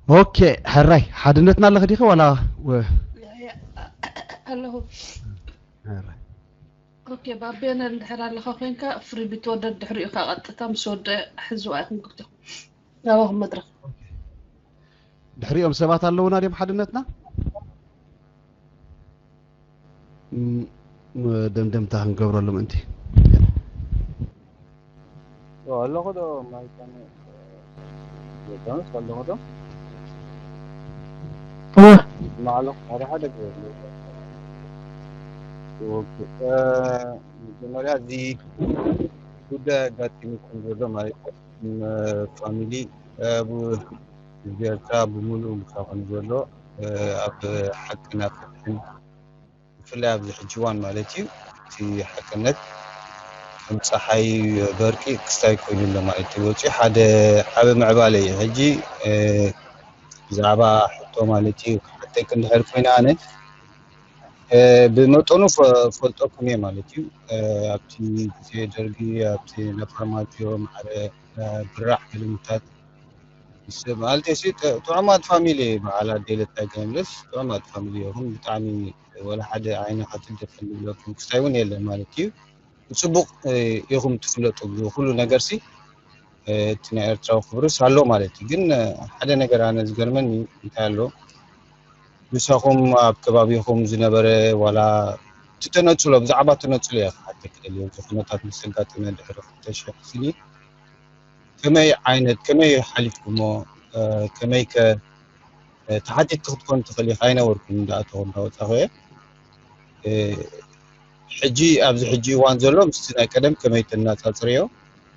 ኦኬ፣ ሕራይ ሓድነትና ኣለኺ ዲኺ ዋላ? ኣለኹ። ሕራይ። ኦኬ፣ ባቤነ እንድሕር ኣለኻ ኮይንካ ፍሪ ቢትወደድ ድሕሪኡ ካብ ቀጥታ ምስ ወደ ሕዝዋ ኢኹም ክልቲኹም ናባኹም መድረኽ። ድሕሪኦም ሰባት ኣለውና ድዮም ሓድነትና? ም-፣ መደምደምታ ክንገብረሉ ምእንቲ። ኣለኹ ዶ ማይኮነ? ዮርዳኖስ ኣለኹ ዶ? እወ። ማዕለኹ ሓደ ሓደ ገለ። ኦኬ፣ እ፣ መጀመርያ እዚ ጉዳይ ኣጋጢሙኩም ዘሎ ማለት ም-፣ ፋሚሊ፣ እ፣ ብ-፣ ህዝቢ ኤርትራ ብምሉኡ ምሳኹም ዘሎ፣ እ፣ ኣብ ሓቅን ኣብ ፍትሕን ብፍላይ ኣብዚ ሕጂ እዋን ማለት እዩ፣ እቲ ሓቅነት ከም ፀሓይ በርቂ ክስታይ ኮይኑ ኣሎ ማለት እዩ። ወፂኡ ሓደ ዓቢ ምዕባለ እዩ። ሕጂ፣ እ፣ ብዛዕባ ሕቶ ማለት እዩ፣ ክሓተክ እንድሕር ኮይነ ኣነ፣ እ፣ ብመጠኑ ፈ-፣ ፈልጠኩም እየ ማለት እዩ። እ፣ ኣብቲ ግዜ ደርጊ፣ ኣብቲ ነፈር ማትዮ ማዕረ፣ እ፣ ብራሕ ክልምታት ምስ ማለት እሲ ጥ-፣ ጥዑማት ፋሚሊ በዓል ኣዴ ለታይ ገምለስ ጥዑማት ፋሚሊ ኢኹም። ብጣዕሚ ወላ ሓደ ዓይኒ ሓትት ደፈን ዝብለኩም ክስታይ እውን የለን ማለት እዩ። ብፅቡቕ፣ እ፣ ኢኹም ትፍለጡ ብኩሉ ነገር ሲ፣ እ፣ እቲ ናይ ኤርትራዊ ክብርስ ኣሎ ማለት እዩ። ግን፣ እ፣ ሓደ ነገር ኣነ ዝገርመኒ እንታይ ኣሎ፣ ምሳኹም ኣብ ከባቢኹም ዝነበረ ዋላ እቲ ተነጽሎ፣ ብዛዕባ ተነጽሎ እየ ክሓተክ ደልየ። እዚ ኩነታት ምስ ኣጋጠመ ድሕሪ ክልተ ሽሕ ስኒ ከመይ ዓይነት፣ ከመይ ሓሊፍኩሞ፣ እ፣ ከመይ ከ፣ እ፣ ተሓቲትኪ ክትኮን ትኽእል ኢኺ፣ ኣይነበርኩን እንዳኣተኹ እንዳወጻኹ እየ። እ፣ ሕጂ ኣብዚ ሕጂ እዋን ዘሎ ምስቲ ናይ ቀደም ከመይ ተነጻጽርዮ?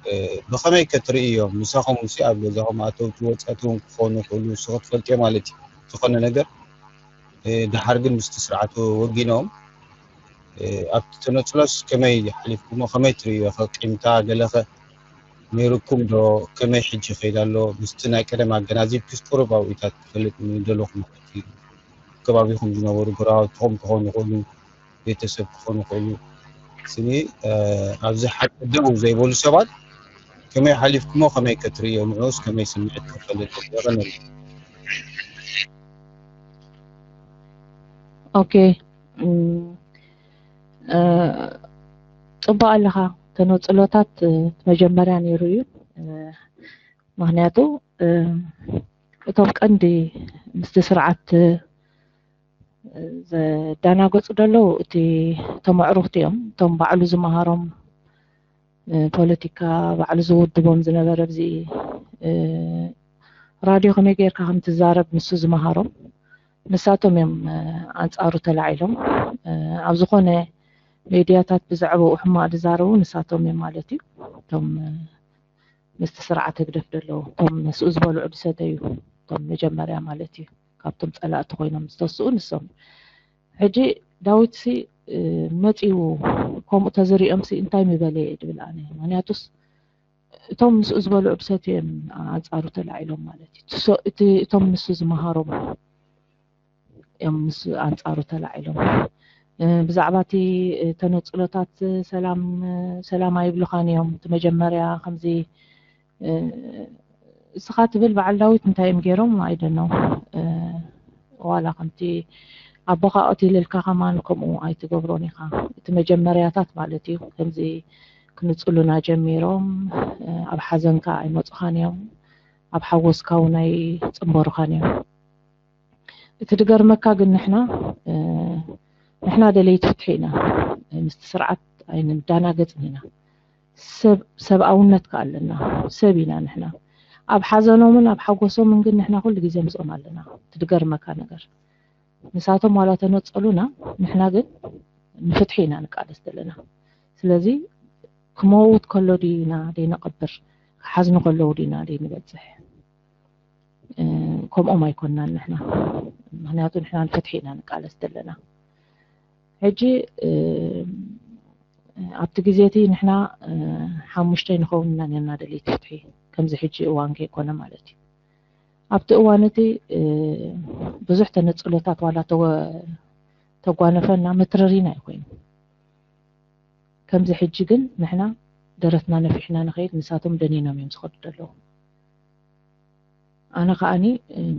እ፣ ብኸመይ ከ ትርእዮ? ምሳኹም ሲ ኣብ ገዛኹም ኣተውቲ ወጻእቲ እውን ክኾኑ ይኽእሉ፣ ንስኺ ትፈልጥዮ ማለት እዩ። ዝኾነ ነገር፣ እ፣ ደሓር ግን ምስቲ ስርዓት ወጊኖም፣ እ፣ ኣብቲ ተነጽሎስ ከመይ ሓሊፍኩሞ? ከመይ ትርእዮ? ከ ቂምታ ገለኸ ነይሩኩም ዶ? ከመይ ሕጂ ይኸይድ ኣሎ? ምስቲ ናይ ቀደም ኣገናዚብኪስ ቁሩብ ኣብኡታት ትፈልጥ ምደለኹ ማለት እዩ። ከባቢኹም ዝነበሩ ጎረባብትኹም ክኾኑ ይኽእሉ፣ ቤተሰብ ክኾኑ ይኽእሉ። ስኒ፣ እ፣ ኣብዚ ሓቂ ደው ዘይበሉ ሰባት ከመይ ሓሊፍኩሞ? ከመይ ከትርእዮ? ንዑስ ከመይ ስምዒት ክፈልጥ? የቐንየለይ። ኦኬ፣ እም፣ እ፣ ጽቡቕ ኣለኻ። ተነጽሎታት፣ እ፣ መጀመርያ ነይሩ እዩ። እ፣ ምኽንያቱ፣ እ፣ እቶም ቀንዲ ምስቲ ስርዓት፣ እ፣ ዘዳናገጹ ዘለዉ እቲ፣ እቶም ኣዕሩኽቲ እዮም። እቶም ባዕሉ ዝመሃሮም፣ እ፣ ፖለቲካ ባዕሉ ዝውድቦም ዝነበረ ኣብዚ፣ እ፣ ራድዮ ከመይ ጌርካ ከም ትዛረብ ንሱ ዝመሃሮም፣ ንሳቶም እዮም፣ እ፣ ኣንጻሩ ተላዒሎም። እ፣ ኣብ ዝኾነ ሜድያታት ብዛዕባኡ ሕማቕ ዝዛረቡ ንሳቶም እዮም ማለት እዩ። እቶም፣ እ፣ ምስቲ ስርዓት ህግደፍ ዘለዉ፣ እቶም ምስኡ ዝበልዑ ዝሰተዩ፣ እቶም መጀመርያ ማለት እዩ፣ ካብቶም ጸላእቲ ኮይኖም ዝተስኡ ንሶም። ሕጂ ዳዊትሲ፣ እ፣ መጺኡ ከምኡ ተዝሪኦምሲ እንታይ ምበለ እየ ዝብል ኣነ። ምኽንያቱስ እቶም ምስኡ ዝበልዑ ዝሰትዩ እዮም ኣንጻሩ ተላዒሎም ማለት እዩ። እቲ ሶ-፣ እቲ፣ እቶም ንሱ ዝመሃሮም እዮም ምስ ኣንጻሩ ተላዒሎም። እ፣ ብዛዕባ እቲ፣ እ፣ ተነጽሎታት ሰላም፣ እ፣ ሰላም ኣይብሉኻን እዮም። እቲ መጀመርያ ከምዚ፣ እ፣ እስኻ ትብል በዓል ዳዊት እንታይ እዮም ገይሮም? I don't know። እ፣ ዋላ ከምቲ ኣቦኻ ቀቲለልካ ከማን ከምኡ ኣይትገብሮን ኢኻ። እቲ መጀመርያታት ማለት እዩ። ከምዚ ክንጽሉና ጀሚሮም፣ እ፣ ኣብ ሓዘንካ ኣይመጹኻን እዮም። ኣብ ሓጎስካ እውን ኣይጽንበሩኻን እዮም። እቲ ዝገርመካ ግን ንሕና፣ እ፣ ንሕና ደለይቲ ፍትሒ ኢና። ምስቲ ስርዓት ኣይንዳናገጽን ኢና። ሰብ፣ ሰብኣውነት ከ ኣለና። ሰብ ኢና ንሕና። ኣብ ሓዘኖምን ኣብ ሓጎሶምን ግን ንሕና ኩሉ ግዜ ምስኦም ኣለና። እቲ ዝገርመካ ነገር። ንሳቶም ዋላ ተነጸሉና፣ ንሕና ግን ንፍትሒ ኢና ንቃለስ ዘለና። ስለዚ ክመውት ከሎ ድና ደይነቐብር፣ ክሓዝኑ ከለዉ ድና ደይንበጽሕ? እ፣ ከምኦም ኣይኮንናን ንሕና። ምኽንያቱ ንሕና ንፍትሒ ኢና ንቃለስ ዘለና። ሕጂ፣ እ፣ ኣብቲ ግዜ እቲ ንሕና፣ እ፣ ሓሙሽተ ንኸውን ኢና ነርና ደለይቲ ፍትሒ። ከምዚ ሕጂ እዋን ከይኮነ ማለት እዩ። ኣብቲ እዋን እቲ፣ እ፣ ብዙሕ ተነጽሎታት ዋላ ተወ-፣ ተጓነፈና መትረሪና እዩ ኮይኑ። ከምዚ ሕጂ ግን ንሕና ደረትና ነፊሕና ንኸይድ፣ ንሳቶም ደኒኖም እዮም ዝኸዱ ዘለዉ። ኣነ ከዓኒ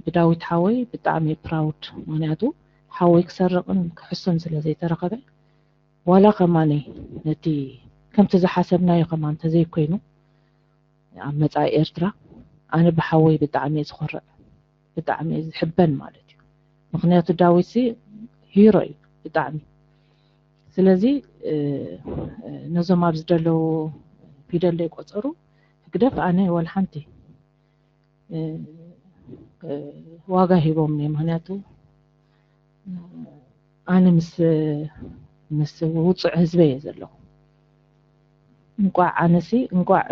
ብዳዊት ሓወይ ብጣዕሚ ፕራውድ፣ ምክንያቱ ሓወይ ክሰርቕን ክሕሶን ስለ ዘይተረኸበ፣ ዋላ ከማኒ ነቲ ከምቲ ዝሓሰብናዮ ከማን ተዘይኮይኑ ኣብ መጻኢ ኤርትራ፣ ኣነ ብሓወይ ብጣዕሚ እየ ዝኾርዕ፣ ብጣዕሚ እየ ዝሕበን ማለት እዩ። ምክንያቱ ዳዊት ሲ ሂሮ እዩ ብጣዕሚ። ስለዚ ነዞም ኣብዚ ዘለዉ ፊደል ዘይቆጸሩ ህግደፍ ኣነ ዋላ ሓንቲ ዋጋ ሂቦም እየ። ምክንያቱ ኣነ ምስ ምስ ውፁዕ ህዝበ እየ ዘለኹ። እንቋዕ ኣነሲ እንቋዕ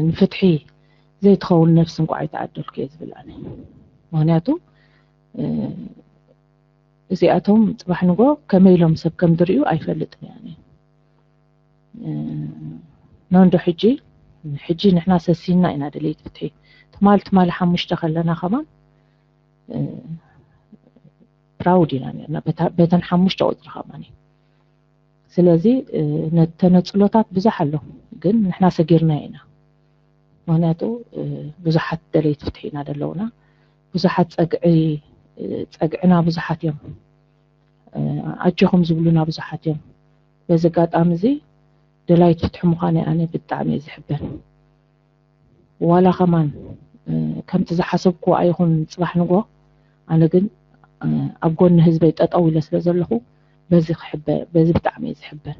ንፍትሒ ዘይትኸውን ነፍሲ እንቋዕ ኣይተዓደልኩ እየ ዝብል ኣነ። ምክንያቱ እዚኣቶም ፅባሕ ንጎ ከመይ ኢሎም ሰብ ከም ዝርእዩ ኣይፈልጥን እየ ኣነ። ኖንዶ ሕጂ ሕጂ ንሕና ሰሲንና ኢና ደለይቲ ፍትሒ። ትማል ትማል ሓሙሽተ ከለና ከማን ፕራውድ ኢና ነርና በተን ሓሙሽተ ቁፅሪ ከማን። ስለዚ ተነፅሎታት ብዙሕ ኣሎ፣ ግን ንሕና ሰጊርና ኢና። ምክንያቱ ብዙሓት ደለይቲ ፍትሒ ኢና ደለውና። ብዙሓት ፀግዒ ፀግዕና ብዙሓት እዮም። ኣጆኹም ዝብሉና ብዙሓት እዮም። በዚ ኣጋጣሚ እዚ ደላይት ፍትሒ ምዃነይ ኣነ ብጣዕሚ እየ ዝሕበን። ዋላ ከማን ከምቲ ዝሓሰብኩ ኣይኹን ፅባሕ ንጎ፣ ኣነ ግን ኣብ ጎኒ ህዝበይ ጠጠው ኢለ ስለ ዘለኹ በዚ ክሕበ በዚ ብጣዕሚ እየ ዝሕበን።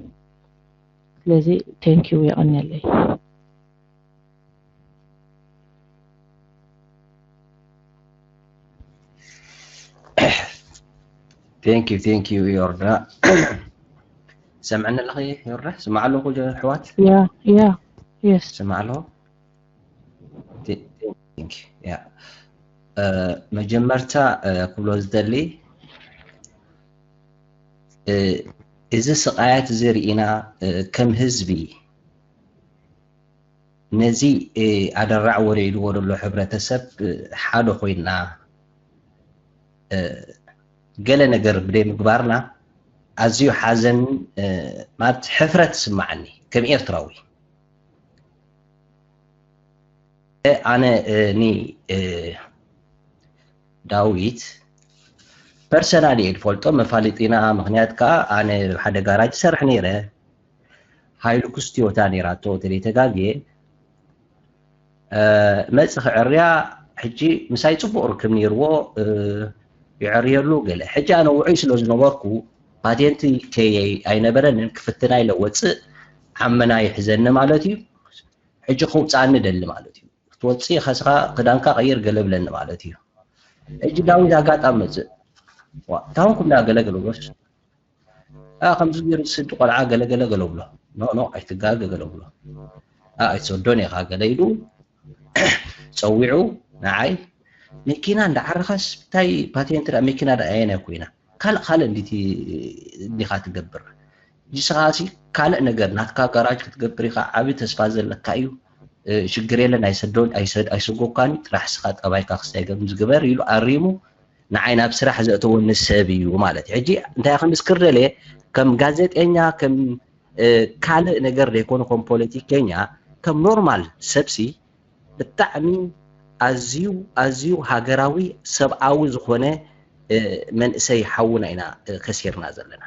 ስለዚ ቴንኪዩ የቐንየለይ። ቴንኪዩ ቴንኪዩ ዮርዳ። ሰምዕኒ ኣለኺ ዮርዳ? ስማዕ ኣለኹ ኣሕዋት። ያ ያ የስ ስማዕ ኣለኹ። ቴንኪዩ ያ። መጀመርታ ክብሎ ዝደሊ እዚ ስቓያት እዚ ርኢና ከም ህዝቢ ነዚ ኣደራዕ ወሪድዎ ዘሎ ሕብረተሰብ ሓደ ኮይንና ገለ ነገር ብደይ ምግባርና ኣዝዩ ሓዘን ማለት ሕፍረት ስማዓኒ ከም ኤርትራዊ። ኣነ ኒ ዳዊት ፐርሰናሊ እየ ዝፈልጦ፣ መፋሊጢና ምክንያት ከዓ ኣነ ሓደ ጋራጅ ይሰርሕ ነይረ። ሃይሉክስ ቶዮታ ነይራቶ ተለይተጋግየ መፅ ክዕርያ ሕጂ ምሳይ ፅቡቅ ርክብ ነይርዎ ይዕርየሉ ገለ። ሕጂ ኣነ ውዑይ ስለ ዝነበርኩ ፓቴንቲ ከየይ ኣይነበረንን ክፍትና ኢለ ወፅእ ዓመና ይሕዘኒ ማለት እዩ። ሕጂ ከውፅኣኒ ደሊ ማለት እዩ። ክትወፅእ ከስኻ ክዳንካ ቀይር ገለ ብለኒ ማለት እዩ። ሕጂ ዳዊት ኣጋጣሚ መፅእ እንታይ ኾንኩም ዳ ገለ ገለ ብሎስ ከምዚ ገይሩ ስዲ ቆልዓ ገለ ገለ ገለ ብሎ ኖ ኖ ኣይትጋገ ገለ ብሎ ኣይትሰዶን ኢኻ ገለ ኢሉ ፀዊዑ ንዓይ መኪና እንዳዓረኻስ እንታይ ፓቴንት ዳ መኪና ዳ ኣየናይ ኮይና ካልእ ካልእ እንዲቲ እንዲኻ ትገብር ንስኻሲ ካልእ ነገር ናትካ ጋራጅ ክትገብር ኢኻ ዓቢ ተስፋ ዘለካ እዩ ሽግር የለን ኣይሰዶን ኣይሰጎካን ጥራሕ ስኻ ጠባይካ ክስታይ ከም ዝግበር ኢሉ ኣሪሙ ንዓይ ናብ ስራሕ ዘእተወኒ ሰብ እዩ ማለት እዩ። ሕጂ እንታይ ክምስክር ደልየ ከም ጋዜጠኛ ከም ካልእ ነገር ዘይኮነ ከም ፖለቲከኛ ከም ኖርማል ሰብሲ ብጣዕሚ ኣዝዩ ኣዝዩ ሃገራዊ ሰብኣዊ ዝኾነ መንእሰይ ሓውና ኢና ከሲርና ዘለና።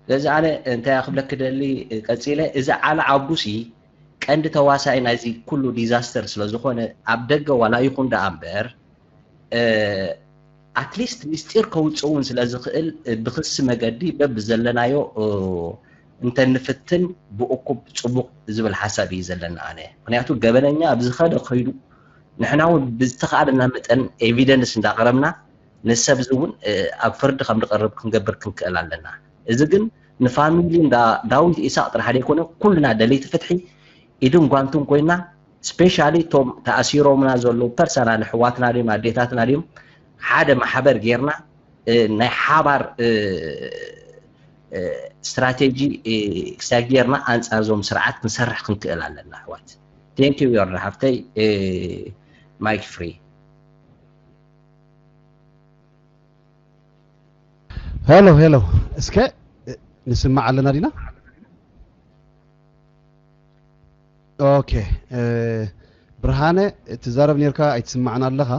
ስለዚ ኣነ እንታይ ክብለክ ደሊ ቀፂለ እዚ ዓለ ዓቡሲ ቀንዲ ተዋሳኢ ናይዚ ኩሉ ዲዛስተር ስለ ዝኾነ ኣብ ደገ ዋላ ይኹን ደኣ እምበር ኣትሊስት ምስጢር ከውፅእ እውን ስለ ዝኽእል ብክሲ መገዲ በብዘለናዮ እንተንፍትን ብእኩብ ፅቡቕ ዝብል ሓሳብ እዩ ዘለና ኣነ ምክንያቱ ገበነኛ ኣብ ዝኸደ ከይዱ ንሕና እውን ብዝተኻእለና መጠን ኤቪደንስ እንዳቕረብና ንሰብ እዚ እውን ኣብ ፍርዲ ከም ዝቐርብ ክንገብር ክንክእል ኣለና እዚ ግን ንፋሚሊ እንዳ ዳዊት ኢሳቅ ጥራሕ ዘይኮነ ኩልና ደለይቲ ፍትሒ ኢድን ጓንትን ኮይና ስፔሻሊ እቶም ተኣሲሮምና ዘለዉ ፐርሰናል ኣሕዋትና ድዮም ኣዴታትና ድዮም ሓደ ማሕበር ጌርና ናይ ሓባር ስትራቴጂ ክሳብ ጌርና ኣንፃር ዞም ስርዓት ክንሰርሕ ክንክእል ኣለና ኣሕዋት thank you ዮርዳ ሓፍተይ mic free hello hello እስከ ንስማዕ ኣለና ዲና ኦኬ። ብርሃነ፣ ትዛረብ ኔርካ ኣይትስማዕን ኣለኻ።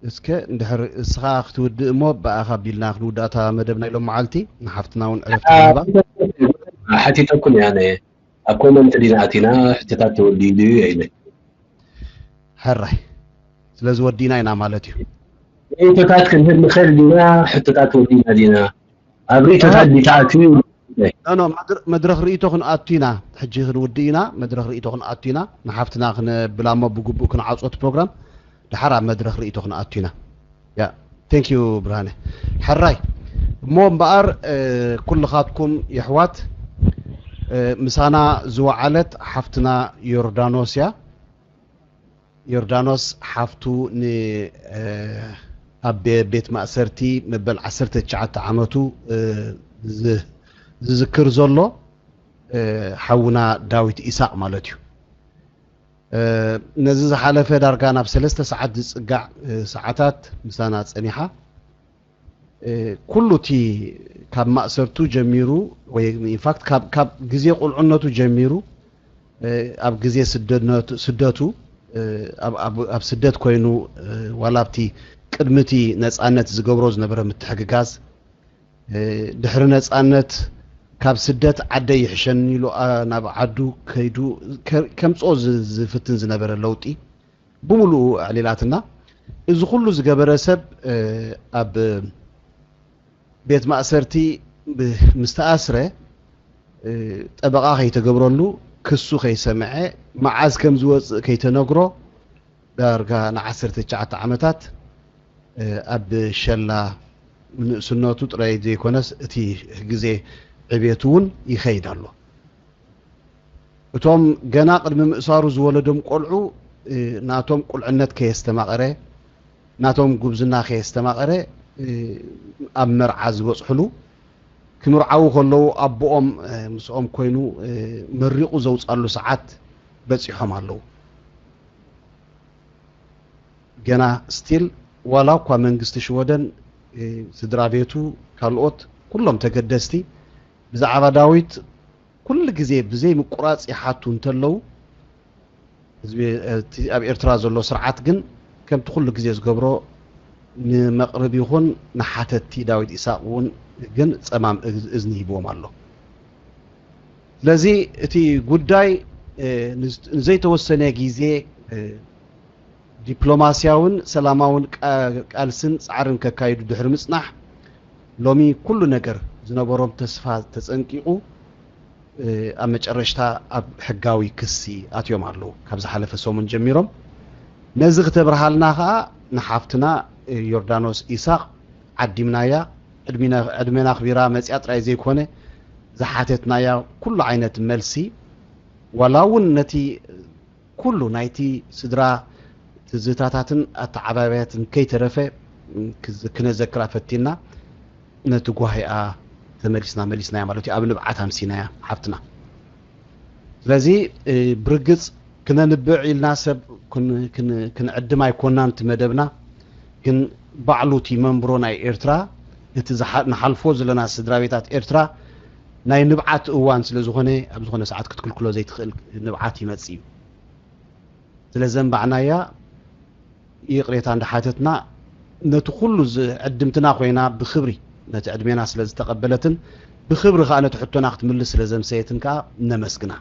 እስከ እንድሕር እስኻ ክትውድእ እሞ ብኣኻ ኣቢልና ክንውድእ እታ መደብ ናይ ሎም መዓልቲ፣ ንሓፍትና እውን ዕረፍቲ ንህባ። ሓቲተኩም እያ ኣነ ኣብ ኮመንት ዲና ኣቲና ሕቶታት ተወዲኡ ድዩ ኢለ። ሕራይ፣ ስለዚ ወዲና ኢና ማለት እዩ። ርእቶታት ክንህብ ንኽእል ዲና? ሕቶታት ወዲና ዲና? ኣብ ርእቶታት ዲተኣትዩ ኖ፣ መድረኽ ርእቶ ክንኣቱ ኢና። ሕጂ ክንውድእ ኢና። መድረኽ ርእቶ ክንኣቱ ኢና። ንሓፍትና ክንብላ እሞ ብግቡእ ክንዓፅኦ እቲ ፕሮግራም፣ ድሓር ኣብ መድረኽ ርእቶ ክንኣቱ ኢና። ያ፣ thank you ብርሃነ። ሕራይ እሞ እምበኣር፣ ኩልኻትኩም የሕዋት፣ ምሳና ዝወዓለት ሓፍትና ዮርዳኖስ እያ። ዮርዳኖስ ሓፍቱ ን ኣብ ቤት ማእሰርቲ መበል ዓሰርተ ትሽዓተ ዓመቱ ዝዝክር ዘሎ ሓውና ዳዊት ኢሳቕ ማለት እዩ። ነዚ ዝሓለፈ ዳርጋ ናብ ሰለስተ ሰዓት ዝጽጋዕ ሰዓታት ምሳና ጸኒሓ። ኩሉ እቲ ካብ ማእሰርቱ ጀሚሩ ወይ ኢንፋክት ካብ ግዜ ቁልዕነቱ ጀሚሩ ኣብ ግዜ ስደቱ ኣብ ስደት ኮይኑ ዋላ ኣብቲ ቅድሚ እቲ ነፃነት ዝገብሮ ዝነበረ ምትሕግጋዝ ድሕሪ ነፃነት ካብ ስደት ዓደይ ይሕሸኒ ኢሉ ናብ ዓዱ ከይዱ ከምፅኦ ዝፍትን ዝነበረ ለውጢ ብምሉኡ ኣዕሊላትና። እዚ ኩሉ ዝገበረ ሰብ ኣብ ቤት ማእሰርቲ ምስ ተኣስረ ጠበቓ ከይተገብረሉ ክሱ ከይሰምዐ መዓዝ ከም ዝወፅእ ከይተነግሮ ዳርጋ ንዓሰርተ ትሽዓተ ዓመታት ኣብ ሸላ ንእስነቱ ጥራይ ዘይኮነስ እቲ ግዜ ዕቤቱ እውን ይኸይድ ኣሎ። እቶም ገና ቅድሚ ምእሳሩ ዝወለዶም ቆልዑ ናቶም ቁልዕነት ከየስተማቐረ ናቶም ጉብዝና ከየስተማቐረ ኣብ መርዓ ዝበፅሕሉ ክምርዓዉ ከለዉ ኣቦኦም ምስኦም ኮይኑ መሪቑ ዘውፃሉ ሰዓት በፂሖም ኣለዉ። ገና ስቲል ዋላ እኳ መንግስቲ ሽወደን ስድራ ቤቱ ካልኦት ኩሎም ተገደስቲ ብዛዕባ ዳዊት ኩሉ ግዜ ብዘይ ምቁራፅ ይሓቱ እንተለዉ ህዝቢ ኣብ ኤርትራ ዘሎ ስርዓት ግን ከምቲ ኩሉ ግዜ ዝገብሮ ንመቕርብ ይኹን ንሓተቲ ዳዊት ኢሳቅ እውን ግን ፀማም እዝኒ ሂብዎም ኣሎ። ስለዚ እቲ ጉዳይ ንዘይተወሰነ ግዜ ዲፕሎማስያውን ሰላማውን ቃልስን ፃዕርን ከካይዱ ድሕሪ ምፅናሕ ሎሚ ኩሉ ነገር ዝነበሮም ተስፋ ተፀንቂቑ ኣብ መጨረሽታ ኣብ ሕጋዊ ክሲ ኣትዮም ኣለዉ። ካብ ዝሓለፈ ሰሙን ጀሚሮም ነዚ ክተብርሃልና ከዓ ንሓፍትና ዮርዳኖስ ኢሳቅ ዓዲምናያ ዕድሜና ኣኽቢራ መፅያ ጥራይ ዘይኮነ ዝሓተትናያ ኩሉ ዓይነት መልሲ ዋላ እውን ነቲ ኩሉ ናይቲ ስድራ ትዝታታትን ኣተዓባብያትን ከይተረፈ ክነዘክራ ፈቲና ነቲ ጓሂኣ ተመሊስና መሊስናያ ማለት እዩ። ኣብ ንብዓት ኣምሲናያ ሓፍትና። ስለዚ ብርግፅ ክነንብዕ ኢልና ሰብ ክንዕድም ኣይኮናን እቲ መደብና፣ ግን ባዕሉ እቲ መንብሮ ናይ ኤርትራ እቲ ንሓልፎ ዘለና ስድራ ቤታት ኤርትራ ናይ ንብዓት እዋን ስለ ዝኾነ ኣብ ዝኾነ ሰዓት ክትክልክሎ ዘይትኽእል ንብዓት ይመጽእ እዩ። ስለ ዘንባዕናያ ይቕሬታ እንዳሓተትና ነቲ ኩሉ ዕድምትና ኮይና ብክብሪ ነቲ ዕድሜና ስለ ዝተቐበለትን ብክብሪ ከዓ ነቲ ሕቶና ክትምልስ ስለ ዘምሰየትን ከዓ ነመስግና።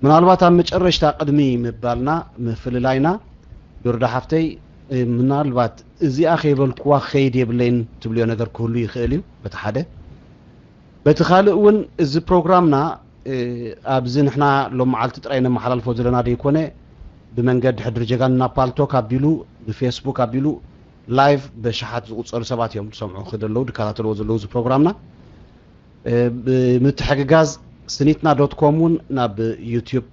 ምናልባት ኣብ መጨረሽታ ቅድሚ ምባልና ምፍልላይና ዮርዳ ሓፍተይ ምናልባት እዚኣ ከይበልኩዋ ክኸይድ የብለይን ትብልዮ ነገር ክህሉ ይኽእል እዩ። በቲ ሓደ በቲ ካልእ እውን እዚ ፕሮግራምና ኣብዚ ንሕና ሎም መዓልቲ ጥራይ ነመሓላልፎ ዘለና ደይኮነ ብመንገዲ ሕድሪ ጀጋኑና ፓልቶክ ኣቢሉ ብፌስቡክ ኣቢሉ ላይቭ በሽሓት ዝቁፀሩ ሰባት እዮም ዝሰምዑ ከለዉ ዝከታተልዎ ዘለዉ እዚ ፕሮግራምና። ብምትሕግጋዝ ስኒትና ዶት ኮም እውን ናብ ዩቲዩብ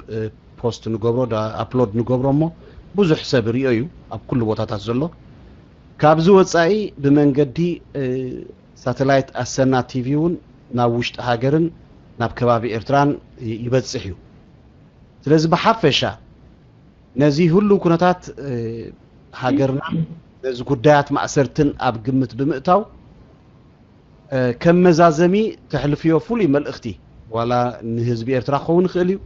ፖስት ንገብሮ ኣፕሎድ ንገብሮ እሞ ብዙሕ ሰብ ሪኦ እዩ ኣብ ኩሉ ቦታታት ዘሎ። ካብዚ ወፃኢ ብመንገዲ ሳተላይት ኣሰና ቲቪ እውን ናብ ውሽጢ ሃገርን ናብ ከባቢ ኤርትራን ይበፅሕ እዩ። ስለዚ ብሓፈሻ ነዚ ህሉው ኩነታት ሃገርና ነዚ ጉዳያት ማእሰርትን ኣብ ግምት ብምእታው ከም መዛዘሚ ተሕልፍዮ ፍሉይ መልእኽቲ ዋላ ንህዝቢ ኤርትራ ክኸውን ይኽእል እዩ።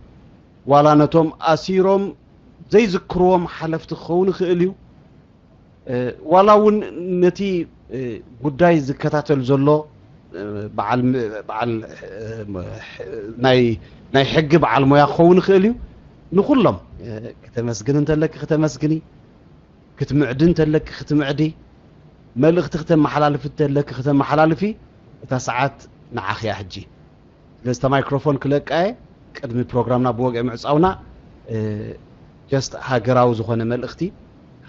ዋላ ነቶም ኣሲሮም ዘይዝክርዎም ሓለፍቲ ክኸውን ይኽእል እዩ። ዋላ እውን ነቲ ጉዳይ ዝከታተል ዘሎ በዓል በዓል ናይ ናይ ሕጊ በዓል ሞያ ክኸውን ይኽእል እዩ። ንኹሎም ክተመስግን እንተለኪ ክተመስግኒ፣ ክትምዕዲ እንተለኪ ክትምዕዲ፣ መልእኽቲ ክተመሓላልፊ እንተለኪ ክተመሓላልፊ፣ እታ ሰዓት ንዓኺ እያ ሕጂ። ስለዚ እታ ማይክሮፎን ክለቃየ ቅድሚ ፕሮግራምና ብወግዒ ምዕጻውና just ሃገራዊ ዝኾነ መልእኽቲ፣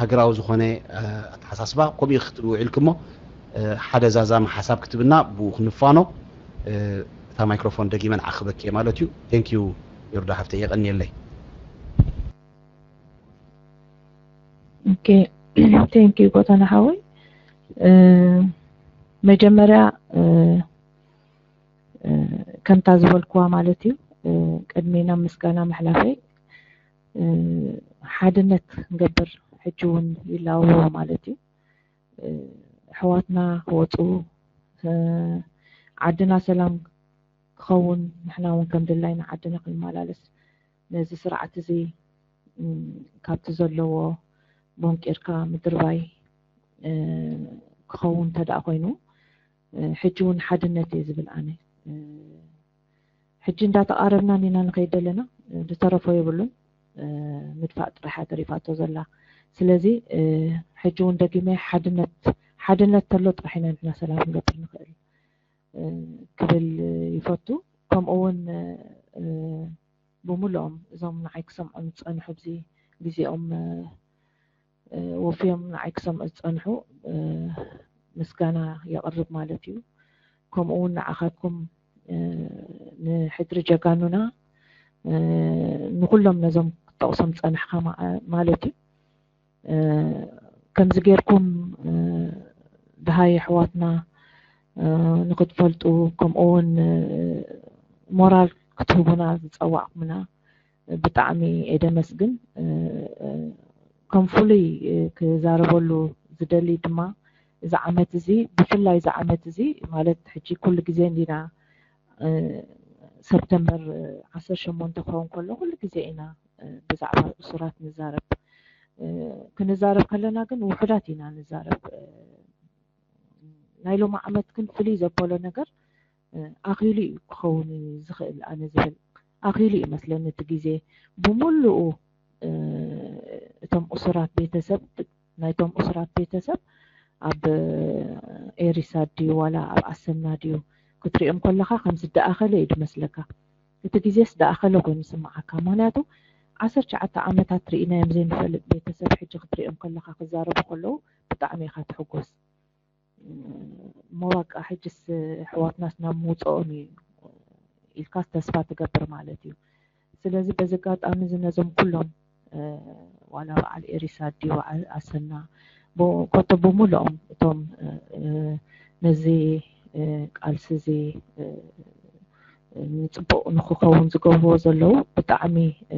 ሃገራዊ ዝኾነ ኣተሓሳስባ ከምኡ ክትብኡ ኢልክሞ ሓደ ዛዛሚ ሓሳብ ክትብና ብኡ ክንፋኖ። እታ ማይክሮፎን ደጊመ ንዓኺ ክበኪ እየ ማለት እዩ። Thank you ዮርዳ ሓፍተይ፣ የቐንየለይ። Okay, thank you ጎተና ሓወይ። መጀመርያ ከምታ ዝበልክዋ ማለት እዩ፣ ቅድሚ ናብ ምስጋና ምሕላፈይ ሓድነት ክንገብር ሕጂ እውን ይላወዎ ማለት እዩ። ኣሕዋትና ክወፁ፣ ዓድና ሰላም ክኸውን፣ ንሕና እውን ከም ድላይና ዓድና ክንመላለስ፣ ነዚ ስርዓት እዚ ካብቲ ዘለዎ ቦንቂርካ ምድርባይ ክኸውን እንተ ደኣ ኮይኑ፣ ሕጂ እውን ሓድነት እየ ዝብል ኣነ። ሕጂ እንዳተቓረብና ኢና ንኸይድ ዘለና፣ ዝተረፎ የብሉን። ምድፋእ ጥራሓ ተሪፋቶ ዘላ። ስለዚ ሕጂ እውን ደጊመ ሓድነት፣ ሓድነት ተሎ ጥራሕ ኢና ንሕና ሰላም ክንገብር ንኽእል ክብል ይፈቱ። ከምኡ እውን ብሙሉኦም እዞም ንዓይ ክሰምዑ ዝጸንሑ፣ ኣብዚ ግዜኦም ወፍዮም ንዓይ ክሰምዑ ዝጸንሑ ምስጋና የቕርብ ማለት እዩ። ከምኡ እውን ንዓኻትኩም ንሕድሪ ጀጋኑና፣ ንኹሎም ነዞም ክትጠቕሶም ዝጸናሕካ ማለት እዩ። ከምዚ ጌርኩም ደሃይ ኣሕዋትና ንኽትፈልጡ፣ ከምኡ እውን ሞራል ክትህቡና ዝጸዋዕኩምና ብጣዕሚ እየ ደመስግን። ከም ፍሉይ ክዛረበሉ ዝደሊ ድማ፣ እዚ ዓመት እዚ፣ ብፍላይ እዚ ዓመት እዚ፣ ማለት ሕጂ ኩሉ ግዜ እንዲና ሰፕተምበር ዓሰርተ ሸሞንተ ክኸውን ከሎ ኩሉ ግዜ ኢና ብዛዕባ እሱራት ንዛረብ። ክንዛረብ ከለና ግን ውሑዳት ኢና ንዛረብ። ናይ ሎሚ ዓመት ግን ፍልይ ዘበሎ ነገር ኣኺሉ እዩ ክኸውን ዝኽእል። ኣነ ዝብል ኣኺሉ እዩ መስለኒ እቲ ግዜ ብምሉኡ። እቶም እሱራት ቤተሰብ፣ ናይቶም እሱራት ቤተሰብ ኣብ ኤሪሳ ድዩ ዋላ ኣብ ኣሰና ድዩ ክትሪኦም ከለኻ ከም ዝደኣኸለ እዩ ዝመስለካ። እቲ ግዜስ ደኣኸለ ኮይኑ ይስምዓካ። ምኽንያቱ ዓሰርተ ትሽዓተ ዓመታት ርኢናዮም ዘይንፈልጥ ቤተሰብ ሕጂ ክትሪኦም ከለኻ ክዛረቡ ከለዉ ብጣዕሚ ኢኻ ትሕጎስ። እሞ በቃ ሕጅስ ኣሕዋትናስ ናብ ምውፅኦም እዩ ኢልካስ ተስፋ ትገብር ማለት እዩ። ስለዚ በዚ ኣጋጣሚ እዚ ነዞም ኩሎም ዋላ በዓል ኤሪሳ ድዩ በዓል ኣሰና ኮቶ ብምልኦም እቶም ነዚ ቃልሲ እዚ ንፅቡቕ ንክኸውን ዝገብርዎ ዘለዉ ብጣዕሚ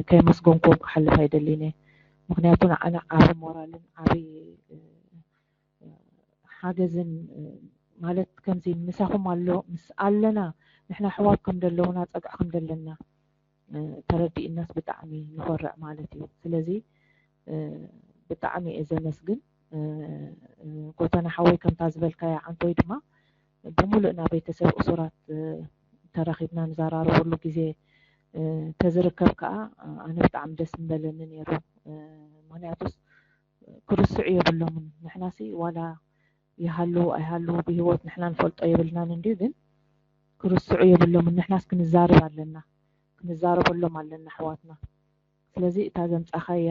ከየመስገንክዎም ክሓልፍ ኣይደልን እየ። ምክንያቱ ንዓና ዓቢ ሞራልን ዓቢ ሓገዝን ማለት ከምዚ ምሳኹም ኣሎ ምስ ኣለና ንሕና ኣሕዋት ከም ዘለውና ፀግዒ ከም ዘለና ተረዲእናስ ብጣዕሚ ንኾርዕ ማለት እዩ። ስለዚ ብጣዕሚ እየ ዘመስግን። ጎተና ሓወይ ከምታ ዝበልካያ ዓንቶይ ድማ ብምሉእና ቤተሰብ እሱራት ተራኺብና ንዘራረበሉ ግዜ ተዝርከብ ከዓ ኣነ ብጣዕሚ ደስ ምበለኒ ነይሩ። ምክንያቱስ ክርስዑ የብሎምን። ንሕናሲ ዋላ ይሃልዉ ኣይሃልዉ ብህይወት ንሕና ንፈልጦ የብልናን እንድዩ፣ ግን ክርስዑ የብሎምን። ንሕናስ ክንዛረብ ኣለና፣ ክንዛረበሎም ኣለና ኣሕዋትና። ስለዚ እታ ዘምጻኻያ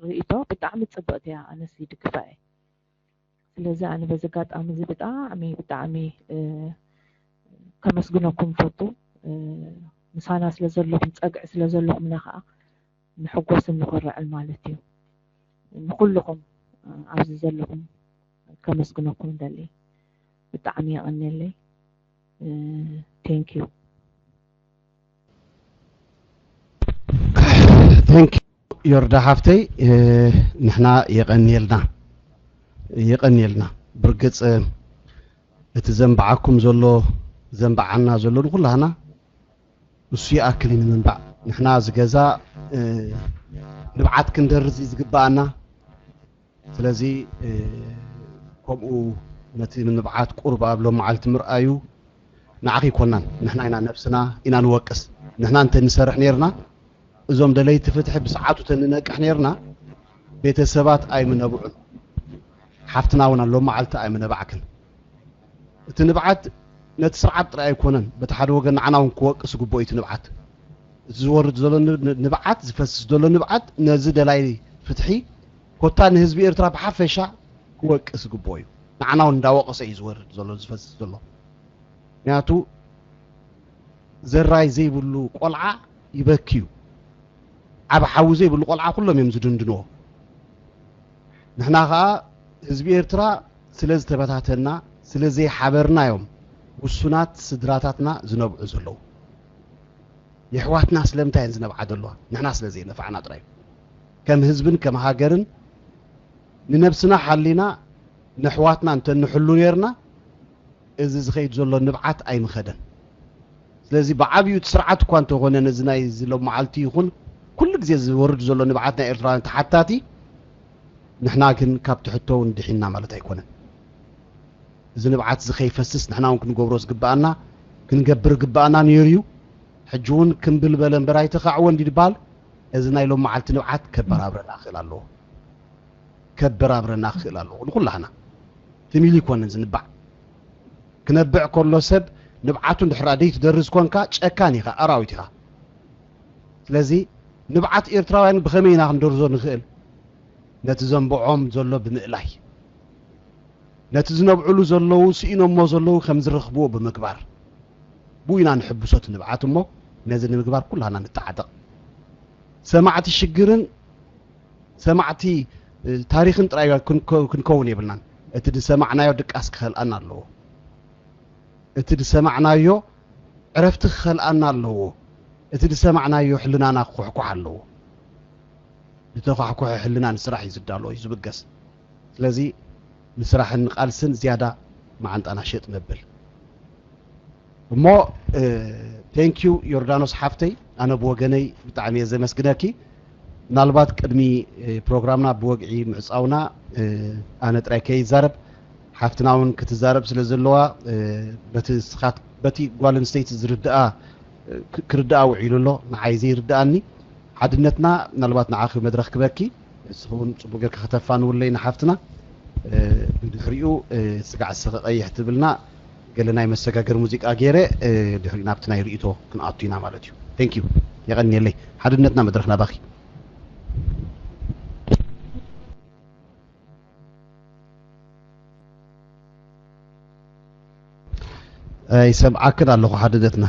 ርእይቶ ብጣዕሚ ጽብቕቲ እያ፣ ኣነስ ይድግፋ እየ። ስለዚ ኣነ በዚ ኣጋጣሚ እዚ ብጣዕሚ ብጣዕሚ ከመስግነኩም ፈቱ። ምሳና ስለ ዘለኹም፣ ጸግዒ ስለ ዘለኹምና ከዓ ንሕጎስን ንኾርዕን ማለት እዩ። ንኹልኹም ኣብዚ ዘለኹም ከመስግነኩም እደሊ። ብጣዕሚ የቐንየለይ። Thank you። Thank you ዮርዳ ሓፍተይ፣ ንሕና የቐንየልና፣ የቐንየልና። ብርግጽ እቲ ዘንብዓኩም ዘሎ ዘንባዓና ዘሎ ንኩላህና እሱ ይኣክል እዩ ንምንባዕ። ንሕና እዚ ገዛ ንብዓት ክንደርዝ እዩ ዝግባኣና። ስለዚ ከምኡ ነቲ ንብዓት ቁርብ ኣብ ሎም መዓልቲ ምርኣዩ ንዓኺ ይኮናን። ንሕና ኢና ነብስና ኢና ንወቅስ። ንሕና እንተ ንሰርሕ ነርና፣ እዞም ደለይቲ ፍትሒ ብሰዓቱ ተንነቅሕ ነርና፣ ቤተሰባት ኣይምነብዑን። ሓፍትና እውን ኣሎ መዓልቲ ኣይምነባዕክን። እቲ ንብዓት ነቲ ስርዓት ጥራይ ኣይኮነን፣ በቲ ሓደ ወገን ንዓና እውን ክወቅስ ግቡእ እዩ። እቲ ንብዓት፣ እቲ ዝወርድ ዘሎ ንብዓት፣ ዝፈስስ ዘሎ ንብዓት ነዚ ደላይ ፍትሒ ኮታ ንህዝቢ ኤርትራ ብሓፈሻ ክወቅስ ግቡእ እዩ። ንዓና እውን እንዳወቀሰ እዩ ዝወርድ ዘሎ፣ ዝፈስስ ዘሎ። ምክንያቱ ዘራይ ዘይብሉ ቆልዓ ይበኪ እዩ። ዓብ ሓዊ ዘይብሉ ቆልዓ ኩሎም እዮም ዝድንድንዎ። ንሕና ኸኣ ህዝቢ ኤርትራ ስለ ዝተበታተና፣ ስለ ዘይሓበርና እዮም ውሱናት ስድራታትና ዝነብዑ ዘለዉ። የሕዋትና ስለምንታይ እየን ዝነብዓ ዘለዋ? ንሕና ስለ ዘይነፋዕና ጥራይ። ከም ህዝብን ከም ሃገርን ንነብስና ሓሊና ነሕዋትና እንተ ንሕሉ ነርና፣ እዚ ዝኸይድ ዘሎ ንብዓት ኣይምኸደን። ስለዚ ብዓብዩ እቲ ስርዓት እኳ እንተኾነ ነዚ ናይ እዚ ሎም መዓልቲ ይኹን ኩሉ ግዜ ዝወርድ ዘሎ ንብዓት ናይ ኤርትራውያን ተሓታቲ፣ ንሕና ግን ካብቲ ሕቶ እውን ድሒንና ማለት ኣይኮነን። እዚ ንብዓት እዚ ከይፈስስ ንሕና እውን ክንገብሮ ዝግብኣና ክንገብር ግብኣና ነይሩ እዩ። ሕጂ እውን ክምብል በለ እምበር ኣይተኻዕወን ድዩ ዝበሃል? እዚ ናይ ሎም መዓልቲ ንብዓት ከበራብረና ክኽእል ኣለዎ። ከበራብረና ክኽእል ኣለዎ ንኩላህና። ትም ኢሉ ኣይኮነን ዝንባዕ። ክነብዕ ከሎ ሰብ ንብዓቱ እንድሕር ደኣ ዘይትደርዝ ኮንካ ጨካን ኢኻ፣ ኣራዊት ኢኻ። ስለዚ ንብዓት ኤርትራውያን ብኸመይ ኢና ክንደርዞ ንኽእል? ነቲ ዘንብዖም ዘሎ ብምእላይ፣ ነቲ ዝነብዕሉ ዘለዉ ስኢኖሞ ዘለዉ ከም ዝረኽብዎ ብምግባር፣ ብኡ ኢና ንሕብሶ እቲ ንብዓት እሞ ነዚ ንምግባር ኩላህና ንተዓጠቕ። ሰማዕቲ ሽግርን ሰማዕቲ ታሪኽን ጥራይ ክንከውን የብልናን። እቲ ዝሰማዕናዮ ድቃስ ክኸልኣና ኣለዎ። እቲ ዝሰማዕናዮ ዕረፍቲ ክኸልኣና ኣለዎ። እቲ ዝሰማዕናዮ ሕልናና ክኹሕኩሕ ኣለዎ። ዝተዃሕኩሐ ሕልና ንስራሕ እዩ ዝዳሎ፣ እዩ ዝብገስ። ስለዚ ንስራሕን ንቃልስን ዝያዳ መዓንጣና ሸጥ ነብል። እሞ ቴንኪዩ ዮርዳኖስ ሓፍተይ፣ ኣነ ብወገነይ ብጣዕሚ እየ ዘመስግነኪ። ምናልባት ቅድሚ ፕሮግራምና ብወግዒ ምዕፃውና ኣነ ጥራይ ከይዛረብ ሓፍትና እውን ክትዛረብ ስለ ዘለዋ በቲ ስኻት በቲ ጓል ኣንስተይቲ ዝርድኣ ክርድኣ ውዒሉ ኣሎ፣ ንዓይ ዘይርድኣኒ። ሓድነትና ምናልባት ንዓኺ መድረኽ ክበኪ፣ ንስኺ እውን ጽቡቕ ጌርካ ከተፋንውለይ ንሓፍትና። ብድሕሪኡ ስጋዕ ስኺ ቀይሕ ትብልና፣ ገለ ናይ መሰጋገሪ ሙዚቃ ገይረ ድሕሪኡ ናብቲ ናይ ርእይቶ ክንኣቱ ኢና ማለት እዩ። ቴንክ ዩ፣ የቐንየለይ። ሓድነትና መድረኽ ናባኺ። ኣይሰምዓክን ኣለኹ ሓድነትና።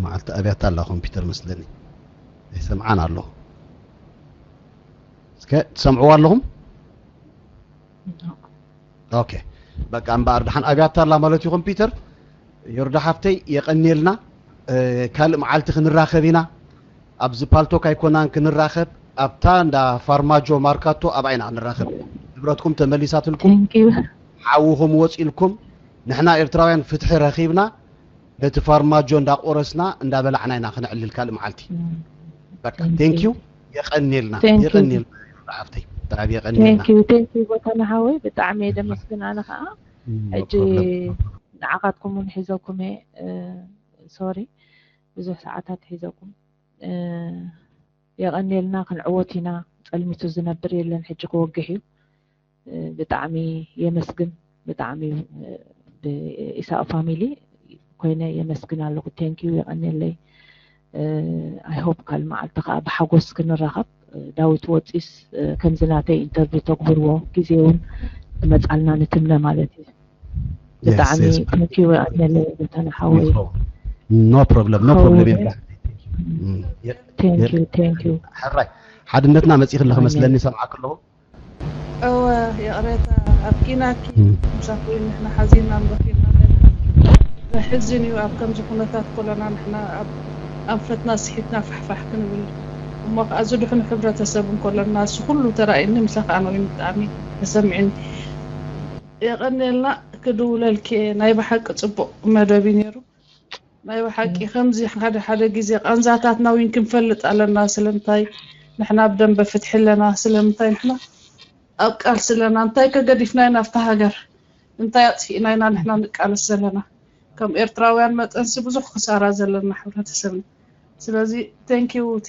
መዓልቲ ኣብያታ ኣላ ኮምፒውተር መስለኒ። ኣይሰምዓን ኣለኹ። እስከ ትሰምዕዎ ኣለኹም? ኦኬ፣ በቃ እምበኣር ደሓን ኣብያታ ኣላ ማለት እዩ ኮምፒውተር። ዮርዳ ሓፍተይ የቐንየልና። ካልእ መዓልቲ ክንራኸብ ኢና። ኣብዚ ፓልቶክ ኣይኮናን ክንራኸብ፣ ኣብታ እንዳ ፋርማጆ ማርካቶ ኣብኣ ኢና ክንራኸብ። ንብረትኩም ተመሊሳትልኩም፣ ሓውኹም ወፂልኩም፣ ንሕና ኤርትራውያን ፍትሒ ረኺብና ነቲ ፋርማጆ እንዳቆረስና እንዳበላዕና ኢና ክነዕልል ካልእ መዓልቲ። በቃ ቴንክ ዩ። የቐንየልና። የቐንየልና ሓፍተይ፣ ብጣዕሚ የቐንየልና። ቴንክ ዩ፣ ቴንክ ዩ ጎተና ሓወይ፣ ብጣዕሚ እየ ደመስግን ኣነ ከዓ። ሕጂ ንዓኻትኩም እውን ሒዘኩም እየ፣ ሶሪ ብዙሕ ሰዓታት ሒዘኩም። የቐንየልና፣ ክንዕወት ኢና። ጸልሚቱ ዝነብር የለን፣ ሕጂ ክወግሕ እዩ። ብጣዕሚ የመስግን፣ ብጣዕሚ ብኢሳቅ ፋሚሊ ኮይነ የመስግን ኣለኹ። ቴንክ ዩ፣ የቐንየለይ። ኣይ ሆፕ ካልእ መዓልቲ ከዓ ብሓጎስ ክንራኸብ። ዳዊት ወፂስ ከምዚ ናተይ ኢንተርቪው ተግብርዎ፣ ግዜ እውን ክመፃልና ንትምነ ማለት እዩ። ብጣዕሚ ቴንክ ዩ፣ የቐንየለይ። እንተና ሓወይ ኖ ፕሮብለም፣ ኖ ፕሮብለም። ቴንክ ዩ፣ ቴንክ ዩ። ሕራይ ሓድነትና መፂእኺ ኣለኺ መስለኒ፣ ሰምዓኪ ኣለኹ። እወ፣ ይቕሬታ ኣብኪናኪ። ምሳኺ ንሕና ሓዚንና ምበኪና ኣለና። ዘሕዝን እዩ፣ ኣብ ከምዚ ኩነታት ከለና ንሕና ኣብ ኣንፈትና ስሒትና ፋሕፋሕ ክንብል እሞ ከኣ ዝድሕኑ ሕብረተሰብ እንከለና፣ እዚ ኩሉ ተራእዩኒ ምሳኺ ኣነ እውን ብጣዕሚ ተሰሚዑኒ። የቐንየልና። ክድውለልኪ እየ። ናይ ብሓቂ ጽቡቕ መደብ እዩ ነይሩ። ናይ ብሓቂ ከምዚ ሓደ ሓደ ግዜ ቃንዛታትና እውን ክንፈልጥ ኣለና። ስለምንታይ ንሕና ኣብ ደንበ ፍትሒ ኣለና? ስለምንታይ ንሕና ኣብ ቃልሲ ኣለና? እንታይ ከገዲፍና ኢና ኣብታ ሃገር? እንታይ ኣጥፊእና ኢና ንሕና ንቃለስ ዘለና? ከም ኤርትራውያን መጠንሲ ብዙሕ ክሳራ ዘለና ሕብረተሰብና። ስለዚ ቴንኪው እቲ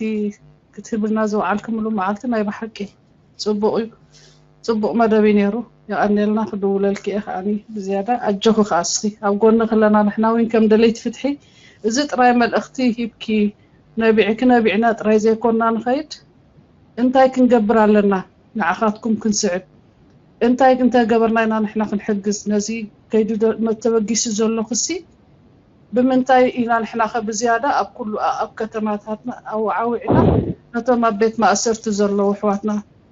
ክትህብልና ዝወዓልክምሉ መዓልቲ ናይ ብሓቂ ጽቡቕ እዩ። ጽቡቕ መደብ እዩ ነይሩ። የቐንየልና። ክድውለልኪ እየ ከዓኒ ብዝያዳ። ኣጆኺ ከኣ እስኺ ኣብ ጎንኺ ኣለና ንሕና እውን ከም ደለይቲ ፍትሒ። እዚ ጥራይ መልእኽቲ ሂብኪ ነቢዕኪ ነቢዕና ጥራይ ዘይኮንና ንኸይድ እንታይ ክንገብር ኣለና ንዓኻትኩም ክንስዕብ እንታይ እንተገበርና ኢና ንሕና ክንሕግዝ ነዚ ከይዱ ዶ- መ- ተበጊሱ ዘሎ ክሲ ብምንታይ ኢና ንሕና ከ ብዝያዳ ኣብ ኩሉ ኣ- ኣብ ከተማታትና ኣወዓዊዕና ነቶም ኣብ ቤት ማእሰርቲ ዘለዉ ኣሕዋትና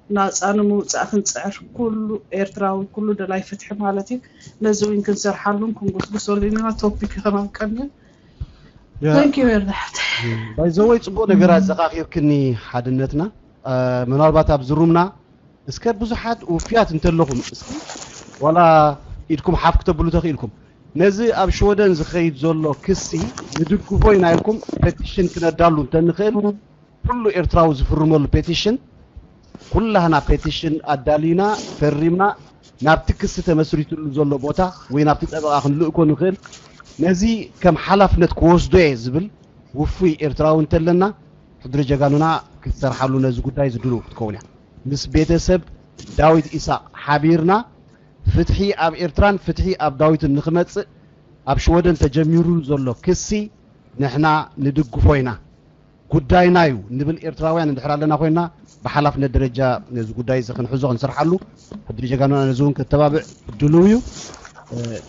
ናፃ ንምውፃእ ክንፅዕር ኩሉ ኤርትራዊ ኩሉ ደላይ ፍትሒ ማለት እዩ ነዚ እውን ክንሰርሓሉን ክንጉስጉሰሉ ኢና ቶፒክ ከማን ቀንዩ ያ Thank you ዮርዳሓት ባይዘወይ ጽቡቕ ነገር ኣዘኻኺርክኒ ሓድነትና እ፣ ምናልባት ኣብዚ ሩምና እስከ ብዙሓት ውፍያት እንተለኹም እስኪ ዋላ ኢድኩም ሓፍ ክተብሉ ተኽኢልኩም ነዚ ኣብ ሽወደን ዝኸይድ ዘሎ ክሲ ንድግፎ ኢና ኢልኩም ፔቲሽን ክነዳሉ እንተንኽእል ኩሉ ኤርትራዊ ዝፍርመሉ ፔቲሽን ኩላህና ፔቲሽን ኣዳሊና ፈሪምና ናብቲ ክሲ ተመስሪትሉ ዘሎ ቦታ ወይ ናብቲ ጠበቓ ክንልእኮ ንኽእል ነዚ ከም ሓላፍነት ክወስዶ እየ ዝብል ውፉይ ኤርትራዊ እንተለና ሕድሪ ጀጋኑና ክትሰርሓሉ ነዚ ጉዳይ ዝድልው ክትከውን እያ ምስ ቤተሰብ ዳዊት ኢሳቅ ሓቢርና ፍትሒ ኣብ ኤርትራን ፍትሒ ኣብ ዳዊትን ንክመፅእ ኣብ ሽወደን ተጀሚሩ ዘሎ ክሲ ንሕና ንድግፎ ኢና ጉዳይና እዩ ንብል ኤርትራውያን እንድሕር ኣለና ኮይና ብሓላፍነት ደረጃ ነዚ ጉዳይ እዚ ክንሕዞ ክንሰርሓሉ ሕድሪ ጀጋኑና ነዚ እውን ከተባብዕ ድልው እዩ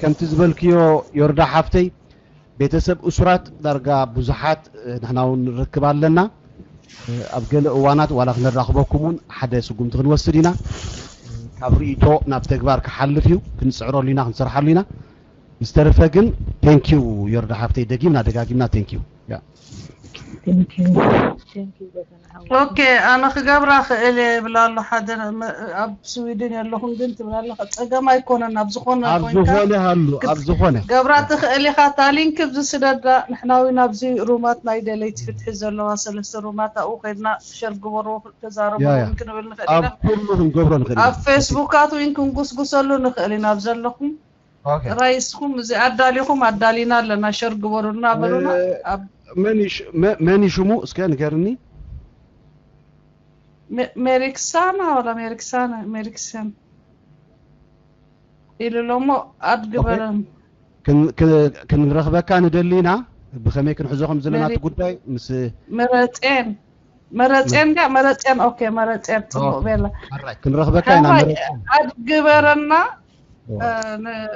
ከምቲ ዝበልክዮ ዮርዳ ሓፍተይ ቤተሰብ እሱራት ዳርጋ ብዙሓት ንሕና እውን ንረክብ ኣለና ኣብ ገለ እዋናት ዋላ ክነራኽበኩም እውን ሓደ ስጉምቲ ክንወስድ ኢና ካብ ርእይቶ ናብ ተግባር ክሓልፍ እዩ ክንፅዕረሉ ኢና ክንሰርሓሉ ኢና ዝተረፈ ግን ቴንኪዩ ዮርዳ ሓፍተይ ደጊምና ደጋጊምና ቴንኪዩ Thank you. Thank you, Gavana. How ኦኬ ኣነ ክገብራ ክእል እየ ይብል ኣሎ ሓደ ኣብ ስዊድን የለኹም ግን ትብል ኣለኻ ፀገም ኣይኮነን ኣብ ዝኾነ ኣብ ኮይንካ ዝኾነ ሃሉ ኣብ ዝኾነ ገብራ ትኽእል ኢኻ እታ ሊንክ ኣብዚ ስደዳ ንሕና እውን ኣብዚ ሩማት ናይ ደለይቲ ፍትሒ ዘለዋ ሰለስተ ሩማት ኣብኡ ከድና ሸር ግበርዎ ተዛረቡ ያ፣ ያ። ክንብል ንኽእል ኣብ ኢና ኩሉ ክንገብሮ ንኽእል ኢና። ኣብ ፌስቡካት እውን ክንጉስጉሰሉ ንኽእል ኢና ኣብ ዘለኹም ኦኬ። ራይስኹም እዚ ኣዳሊኹም ኣዳሊና ኣለና ሸር ግበሩልና በሉና እ፣ ኣብ መን ይሽ- መ- መን ይሽሙ እስከ ንገርኒ ሜ- ሜሪክሳና ወላ ሜሪክሳና ሜሪክሰን ኢሉ ሎሞ ኣድ ግበረን ክን- ክን- ክንረኽበካ ንደሊ ኢና ብኸመይ ክንሕዞ ከም ዘለና እቲ መሪ- ጉዳይ ምስ መረፅን መረፅን ዳ መረፅን ኦኬ መረፅን ፅቡቅ ኦኬ። ቤላ ሕራይ ክንረኽበካ ኢና ሓራይ መረፅን ኣድ ግበረና ዋ። እ፣ ን-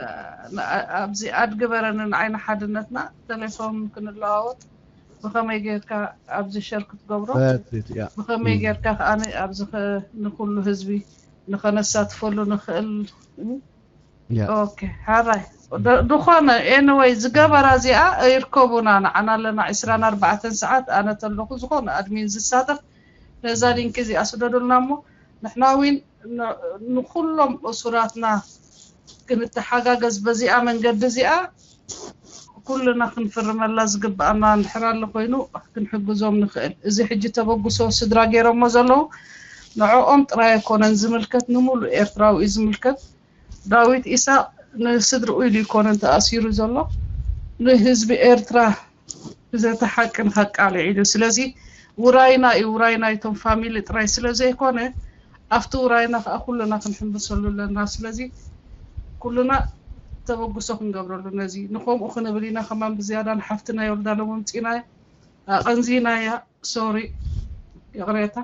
ን- ኣብዚ ኣድ ግበረኒ ንዓይኒ ሓድነትና ቴሌፎን ክንለዋወጥ ብኸመይ ጌርካ ኣብዚ ሸር ክትገብሮ በትት ያ ብኸመይ ጌርካ ከኣ ኣብዚ ኸ- ንኩሉ ህዝቢ ንኸነሳትፈሉ ንኽእል ያ ኦኬ ሓራይ ዶ- ዝኾነ ኤንወይ ዝገበራ እዚኣ ይርከቡና ንዓና ኣለና ዕስራን ኣርባዕተን ሰዓት ኣነ ተለኹ ዝኾነ ኣድሚን ዝሳተፍ ነዛ ሊንክ እዚኣ ስደዱልና እሞ ንሕና እውን ን- ንኩሎም እሱራትና ክንተሓጋገዝ በዚኣ መንገዲ እዚኣ ኩልና ክንፍርመላ ዝግብኣና እንድሕር ኣሎ ኮይኑ ክንሕግዞም ንኽእል እዚ ሕጂ ተበግሶ ስድራ ገይሮሞ ዘለዉ ንዕኦም ጥራይ ኣይኮነን ዝምልከት ንሙሉእ ኤርትራዊ እዩ ዝምልከት ዳዊት ኢሳቅ ንስድርኡ ኢሉ ይኮነን ተኣሲሩ ዘሎ ንህዝቢ ኤርትራ ብዘተ ሓቂ ንኸቃልዕ ኢሉ ስለዚ ውራይና እዩ ውራይና እቶም ፋሚሊ ጥራይ ስለዘይኮነ ኣብቲ ውራይና ከዓ ኩልና ክንሕምብሰሉ ኣለና ስለዚ ኩልና ተበግሶ ክንገብረሉ ነዚ ንከምኡ ክንብል ኢና ከማን ብዝያዳ ንሓፍትና ዮርዳኖ መምፂና ኣቐንዚናያ ሶሪ ይቕሬታ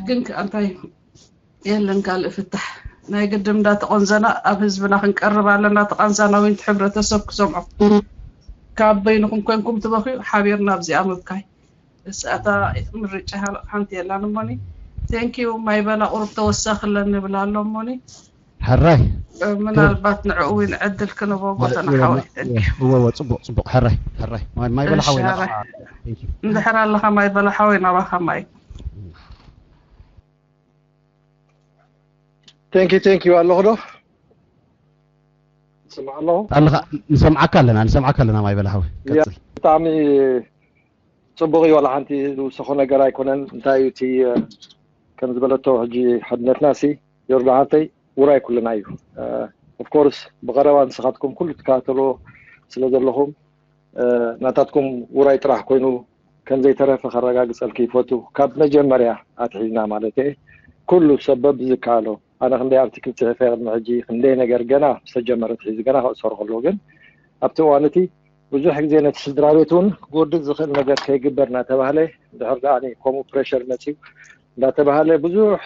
ግን ከ- እንታይ የለን ካልእ ፍታሕ ናይ ግድም እንዳተቆንዘና ኣብ ህዝብና ክንቀርብ ኣለና ተቃንዛና ወይንቲ ሕብረተሰብ ክሰምዖ ካብ በይንኹም ኮንኩም ትበኽዩ ሓቢርና ኣብዚኣ ምብካይ እሳታ ምርጫ ሓንቲ የላን እሞኒ ቴንኪዩ ማይ በላ ቁሩብ ተወሳኽለን ንብል ኣሎ እሞኒ ሕራይ ምናልባት ንዕኡ እውን ዕድል ክንቦ ጎተና ሓወይ እወ ጽቡቅ ጽቡቅ ሕራይ ሕራይ ማይ ማይ በላ እሺ፣ ሓወይ ሕራይ። ናባኻ። Thank you። እንድሕር ኣለኻ ማይ በላ ሓወይ ናባኻ ማይ Thank you, thank you. ኣለኹ ዶ? ስማዕ ኣለኹ። ኣለኻ? ንሰምዓካ ኣለና፣ ንሰምዓካ ኣለና። ማይ በላ ሓወይ፣ ያ፣ ቀጽል። ብጣዕሚ ጽቡቕ እዩ። ዋላ ሓንቲ ዝውሰኾ ነገር ኣይኮነን። እንታይ እዩ እቲ፣ እ፣ ከም ዝበለቶ ሕጂ ሓድነትና ሲ፣ ዮርዳሃንተይ፣ ውራይ ኩልና እዩ። እ፣ of course፣ ብቐረባ ንስኻትኩም ኩሉ ትከታተልዎ ስለ ዘለኹም፣ እ፣ ናታትኩም ውራይ ጥራሕ ኮይኑ ከም ዘይተረፈ ከረጋግጸልኪ ይፈቱ። ካብ መጀመርያ ኣትሒዝና ማለት እየ፣ ኩሉ ሰብ በብዝከኣሎ፣ ኣነ ክንደይ ኣርቲክል ጽሒፈ ቅድሚ ሕጂ፣ ክንደይ ነገር ገና ምስ ተጀመረ ኣትሒዙ ገና ክእሰሩ ከለዉ፣ ግን ኣብቲ እዋን እቲ ብዙሕ ግዜ ነቲ ስድራ ቤት እውን ክጎድእ ዝኽእል ነገር ከይግበር እናተባህለ፣ ድሕር ደኣ ከምኡ ፕሬሸር መጺኡ እንዳተባህለ ብዙሕ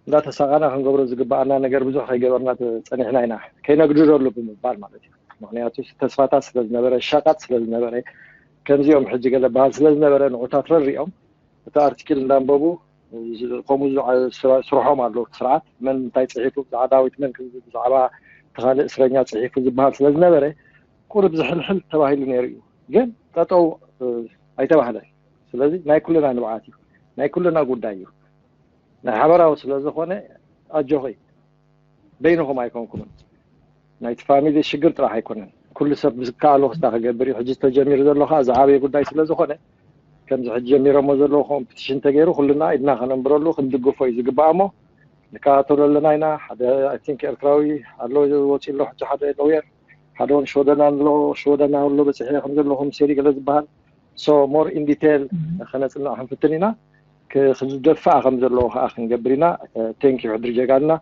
እንዳተሳቐና ክንገብሮ ዝግባኣና ነገር ብዙሕ ከይገበርና ጸኒሕና ኢና፣ ከይነግድደሉ ብምባል ማለት እዩ። ምኽንያቱ ተስፋታት ስለ ዝነበረ፣ ሸቐጥ ስለ ዝነበረ፣ ከምዚኦም ሕጂ ገለ በሃል ስለ ዝነበረ፣ ንዑታት ረሪኦም እቲ ኣርቲክል እንዳንበቡ፣ ከምኡ ዝዓ-፣ ስራ-፣ ስርሖም ኣሎ። ስርዓት መን እንታይ ጽሒፉ፣ ብዛዕባ ዳዊት መን ክም-፣ ብዛዕባ እቲ ካልእ እስረኛ ጽሒፉ ዝበሃል ስለ ዝነበረ፣ ቁሩብ ዝሕልሕል ተባሂሉ ነይሩ እዩ። ግን ጠጠው፣ እ፣ ኣይተባህለን። ስለዚ ናይ ኩልና ንብዓት እዩ፣ ናይ ኩልና ጉዳይ እዩ። ናይ ሓበራዊ ስለ ዝኾነ፣ ኣጆኺ፣ በይንኹም ኣይኮንኩምን። ናይቲ ፋሚሊ ሽግር ጥራሕ ኣይኮነን። ኩሉ ሰብ ብዝከኣሎ ክስታ ክገብር እዩ። ሕጂ ተጀሚሩ ዘሎ ከኣ ዝዓበየ ጉዳይ ስለ ዝኾነ፣ ከምዚ ሕጂ ጀሚሮሞ ዘለዉ ኮምፒቲሽን ተገይሩ፣ ኩልና ኢድና ከነንብረሉ ክንድግፎ እዩ ዝግባእ እሞ፣ ንከታተሎ ኣለና ኢና። ሓደ፣ I think፣ ኤርትራዊ ኣሎ፣ ወፂኡ ኣሎ ሕጂ ሓደ ሎየር፣ ሓደ እውን ሽወደን ኣሎ፣ ሽወደን ኣሎ በፂሐ ከም ዘለኹም ሴሪ ገለ ዝበሃል። So more in detail ከነጽንዕ ክንፍትን ኢና። ክ-፣ ክዝደፋእ ከም ዘለዎ ከኣ ክንገብር ኢና። እ፣ thank you ሕድሪ ጀጋንና።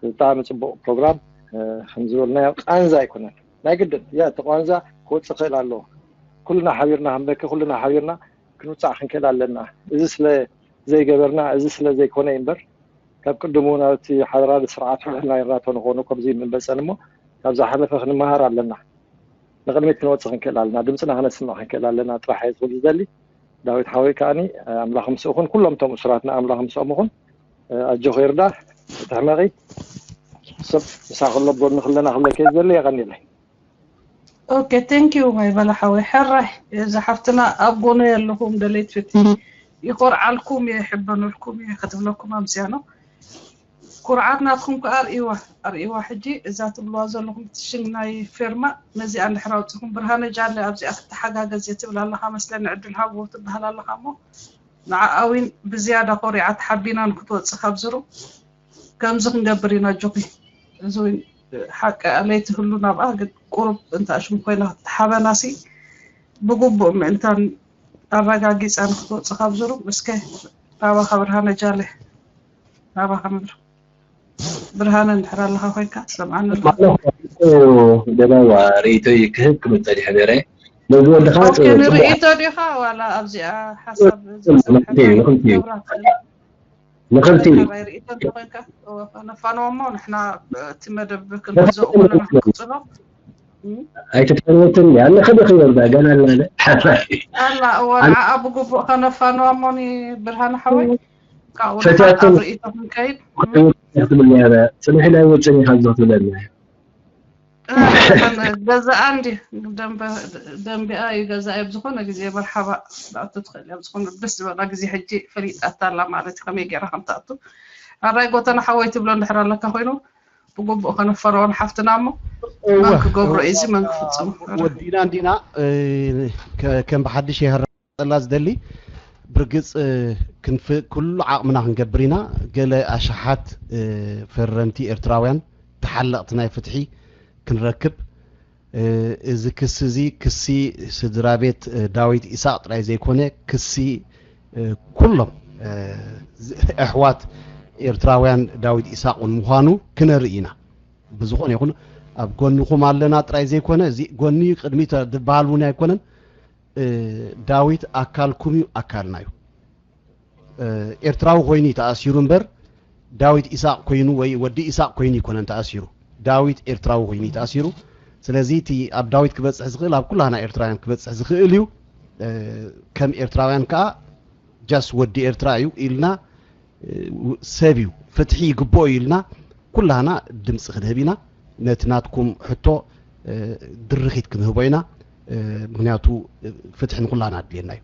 ብጣዕሚ ጽቡቕ ፕሮግራም። እ፣ ከም ዝበልናዮ ቃንዛ ኣይኮነን። ናይ ግድን፣ ያ፣ እቲ ቃንዛ ክወጽእ ክእል ኣለዎ። ኩልና ሓቢርና ክንበኪ፣ ኩልና ሓቢርና ክንውጻዕ ክንክእል ኣለና። እዚ ስለ ዘይገበርና፣ እዚ ስለ ዘይኮነ እዩ እምበር፣ ካብ ቅድሙ ናብቲ ሓደራሪ ስርዓት ሕልሕልና ይራቶ ንኾኑ ከምዚ ምንበጸን እሞ፣ ካብ ዝሓለፈ ክንመሃር ኣለና። ንቕድሚት ክንወጽእ ክንክእል ኣለና። ድምጽና ከነስምዕ ክንክእል ኣለና ጥራሕ እየ ዝብል ዝደሊ። ዳዊት ሓወይ ከኣኒ፣ ኣምላኽ ምስኡ ኹን፣ ኩሎም እቶም እሱራትና ኣምላኽ ምስኦም ይኹን። ኣጆኺ ይርዳ፣ ትሕመቒ። ሰብ ምሳኺ ኣሎ፣ ኣብ ጎንኺ ኣለና ክብለኪ እየ ዝደሊ። የቐንየለይ። ኦኬ፣ ቴንክ ዩ ማይ በላ ሓወይ። ሕራይ፣ እዛ ሓፍትና ኣብ ጎነይ ኣለኹም፣ ደለይት ፍትሒ። ይኾርዓልኩም እየ፣ ይሕበነልኩም እየ ክትብለኩም ኣምስያ ነው። ኩርዓት ናትኩም ከኣ ኣርእይዋ፣ ኣርእይዋ። ሕጂ እዛ ትብልዋ ዘለኹም ሽም ናይ ፌርማ፣ ነዚኣ እንድሕር ኣውጺኹም፣ ብርሃነ ጃለ ኣብዚኣ ክትተሓጋገዝ እየ ትብል ኣለኻ መስለኒ፣ ዕድል ሃብዎ ትበሃል ኣለኻ እሞ፣ ንዓኣ እውን ብዝያዳ ኮሪዓ ተሓቢና ንክትወጽእ ካብ ዝሩ ከምዚ ክንገብር ኢና። ኣጆኺ፣ እዚ እውን ሓቂ ለይቲ ህሉ ናብኣ፣ ግን ቁሩብ እንተ ኣሽሙ ኮይና ክትሓበናሲ ብግቡእ ምእንታን ኣረጋጊጻ ንክትወጽእ ካብ ዝሩ። እስከ ናባኻ ብርሃነ ጃለ፣ ናባኻ ምድሪ ብርሃነ እንድሕር ኣለኻ ኮይንካ ትሰምዓኒ ኣለኻ። ማለት ደባዋ ርእይቶይ ክህብ ክብል ጸኒሐ ነይረ። ነዚ ወድኻ ኦኬ፣ ጽ-፣ ጽቡቕ ንርእይቶ ዲኻ ዋላ ኣብዚኣ ሓሳብ ንኽልቲኡ፣ ንኽልቲኡ። ገብራ ትኽእል። ንኽልቲኡ። ሓራይ ርእይቶ እንተኾይንካ፣ እወ፣ ነፋንዎ እሞ ንሕና እቲ መደብ ክንሕዞ ንኽልቲኡ ከለና ንኽልቲኡ። ክንቅጽሎ። እም? ኣይተፋንወትን እያ። ንኽዲ ክወርዳ ገና ኣላ። ኣላ፣ እወ፣ ንዓኣ ብግቡእ ከነፋንዋ እሞ ኒ ብርሃነ ሓወይ። ካብኡ ፈትያቶ ንሓ-፣ ኣብ ርእይቶ ክንከይድ። እም? ትብል እያ። ጽንሒ ናይ ወጽን ኢኻ ትብለና። እ፣ ገዛኣ እንዲ ደንበ-፣ ደንቢኣ እዩ ገዛኣ። ኣብ ዝኾነ ግዜ መርሓባ ክትኣቱ ትኽእል እያ። ኣብ ዝኾነ ደስ ዝበላ ግዜ ሕጂ ፈሊጣታ ኣላ ማለት እዩ፣ ከመይ ገይራ ከም ትኣቱ። ኣራይ ጎተና ሓወይ ትብሎ እንድሕር ኣለካ ኮይኑ፣ ብግቡእ ከነፈርዖን ሓፍትና እሞ፣ እወ፣ መን ክገብሮ እዩ እዚ፣ መን ክፍጽሞ? ወዲና እንዲና፣ እ፣ ከ-፣ ከም ብሓድሽ የህራ ጸላ ዝደሊ፣ ብርግጽ፣ እ፣ ክንፍ-፣ ኩሉ ዓቕምና ክንገብር ኢና። ገለ ኣሽሓት፣ እ፣ ፈረምቲ ኤርትራውያን ተሓለቕቲ ናይ ፍትሒ ክንረክብ፣ እ፣ እዚ ክሲ እዚ ክሲ ስድራ ቤት፣ እ፣ ዳዊት ኢሳቕ ጥራይ ዘይኮነ፣ ክሲ፣ እ፣ ኩሎም፣ እ፣ ዝ-፣ ኣሕዋት ኤርትራውያን ዳዊት ኢሳቕ እውን ምዃኑ ክነርኢ ኢና። ብዝኾነ ይኹን ኣብ ጎንኹም ኣለና ጥራይ ዘይኮነ፣ እዚ ጎኒ ቅድሚት ዝበሃል እውን ኣይኮነን። እ፣ ዳዊት ኣካልኩም እዩ፣ ኣካልና እዩ። እ፣ ኤርትራዊ ኮይኑ እዩ ተኣሲሩ እምበር፣ ዳዊት ኢሳቕ ኮይኑ ወይ ወዲ ኢሳቕ ኮይኑ ኣይኮነን ተኣሲሩ። ዳዊት ኤርትራዊ ኮይኑ እዩ ተኣሲሩ። ስለዚ እቲ ኣብ ዳዊት ክበጽሕ ዝኽእል ኣብ ኩላህና ኤርትራውያን ክበጽሕ ዝኽእል እዩ። እ፣ ከም ኤርትራውያን ከኣ ጃስ ወዲ ኤርትራ እዩ ኢልና፣ እ፣ ሰብ እዩ፣ ፍትሒ ይግብኦ እዩ ኢልና ኩላህና ድምጺ ክንህብ ኢና። ነቲ ናትኩም ሕቶ፣ እ፣ ድርኺት ክንህቦ ኢና። እ፣ ምኽንያቱ፣ እ፣ ፍትሒ ንኩላህና ኣድልየና እዩ።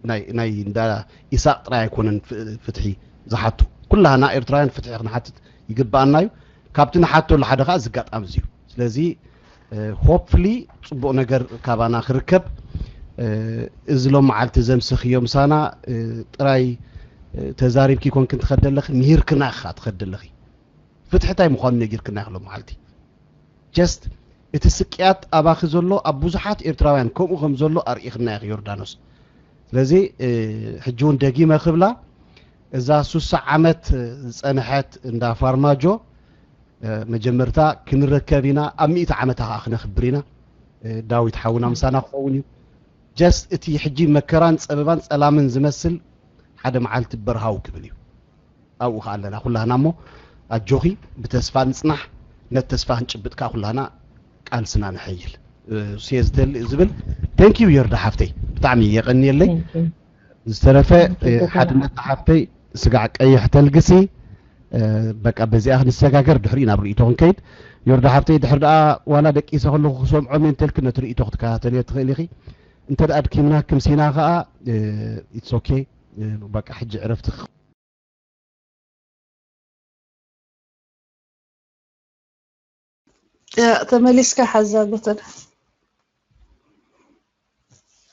ናይ፣ ናይ እንዳ ኢሳቕ ጥራይ ኣይኮነን ፍ-፣ ፍትሒ ዝሓቱ። ኩላህና ኤርትራውያን ፍትሒ ክንሓትት ይግብኣና እዩ። ካብቲ ንሓተሉ ሓደ ከዓ እዚ ኣጋጣሚ እዚ እዩ። ስለዚ ሆፕፍሊ ፅቡቕ ነገር ካባና ክርከብ፣ እዚ ሎም መዓልቲ ዘምሰኽዮ ምሳና ጥራይ ተዛሪብኪ ኮንክ እንትኸደለኺ፣ ምሂርክና ኢኻ ትኸደለኺ። ፍትሕታይ ምዃኑ ነጊርክና ኢኻ ሎም መዓልቲ። ጀስት እቲ ስቅያት ኣባኺ ዘሎ ኣብ ብዙሓት ኤርትራውያን ከምኡ ከም ዘሎ ኣርኢኽና ኢኺ ዮርዳኖስ። ስለዚ ሕጂ እውን ደጊመ ክብላ፣ እዛ ሱሳ ዓመት ዝጸንሐት እንዳ ፋርማጆ መጀመርታ ክንረከብ ኢና፣ ኣብ ሚእቲ ዓመታ ከዓ ክነኽብር ኢና። ዳዊት ሓውና ምሳና ክኸውን እዩ። ጀስት እቲ ሕጂ መከራን ጸበባን ጸላምን ዝመስል ሓደ መዓልቲ በርሃው ክብል እዩ። ኣብኡ ከዓ ኣለና ኩላህና እሞ ኣጆኺ ብተስፋ ንጽናሕ። ነቲ ተስፋ ክንጭብጥ ከዓ ኩላህና ቃልስና ንሐይል። ሴ ዝደሊ ዝብል። Thank you ዮርዳ ሓፍተይ፣ ብጣዕሚ የቐንየለይ። ዝተረፈ ሓድነት ሓፍተይ ስጋዕ ቀይሕ ተልግሲ። በቃ በዚኣ ክንሰጋገር፣ ድሕሪኡ ናብ ርእይቶ ክንከይድ። ዮርዳ ሓፍተይ፣ ድሕሪ ደኣ ዋላ ደቂሰ ከለኹ ክሰምዖ ሜንተልክ ነቲ ርእይቶ ክትከታተልዮ ትኽእል ኢኺ። እንተ ደኣ ኣድኪምና ክምሲና ከኣ it's okay። በቃ ሕጂ ዕረፍቲ። ያ፣ ተመሊስካ ሓዛ ጎተና።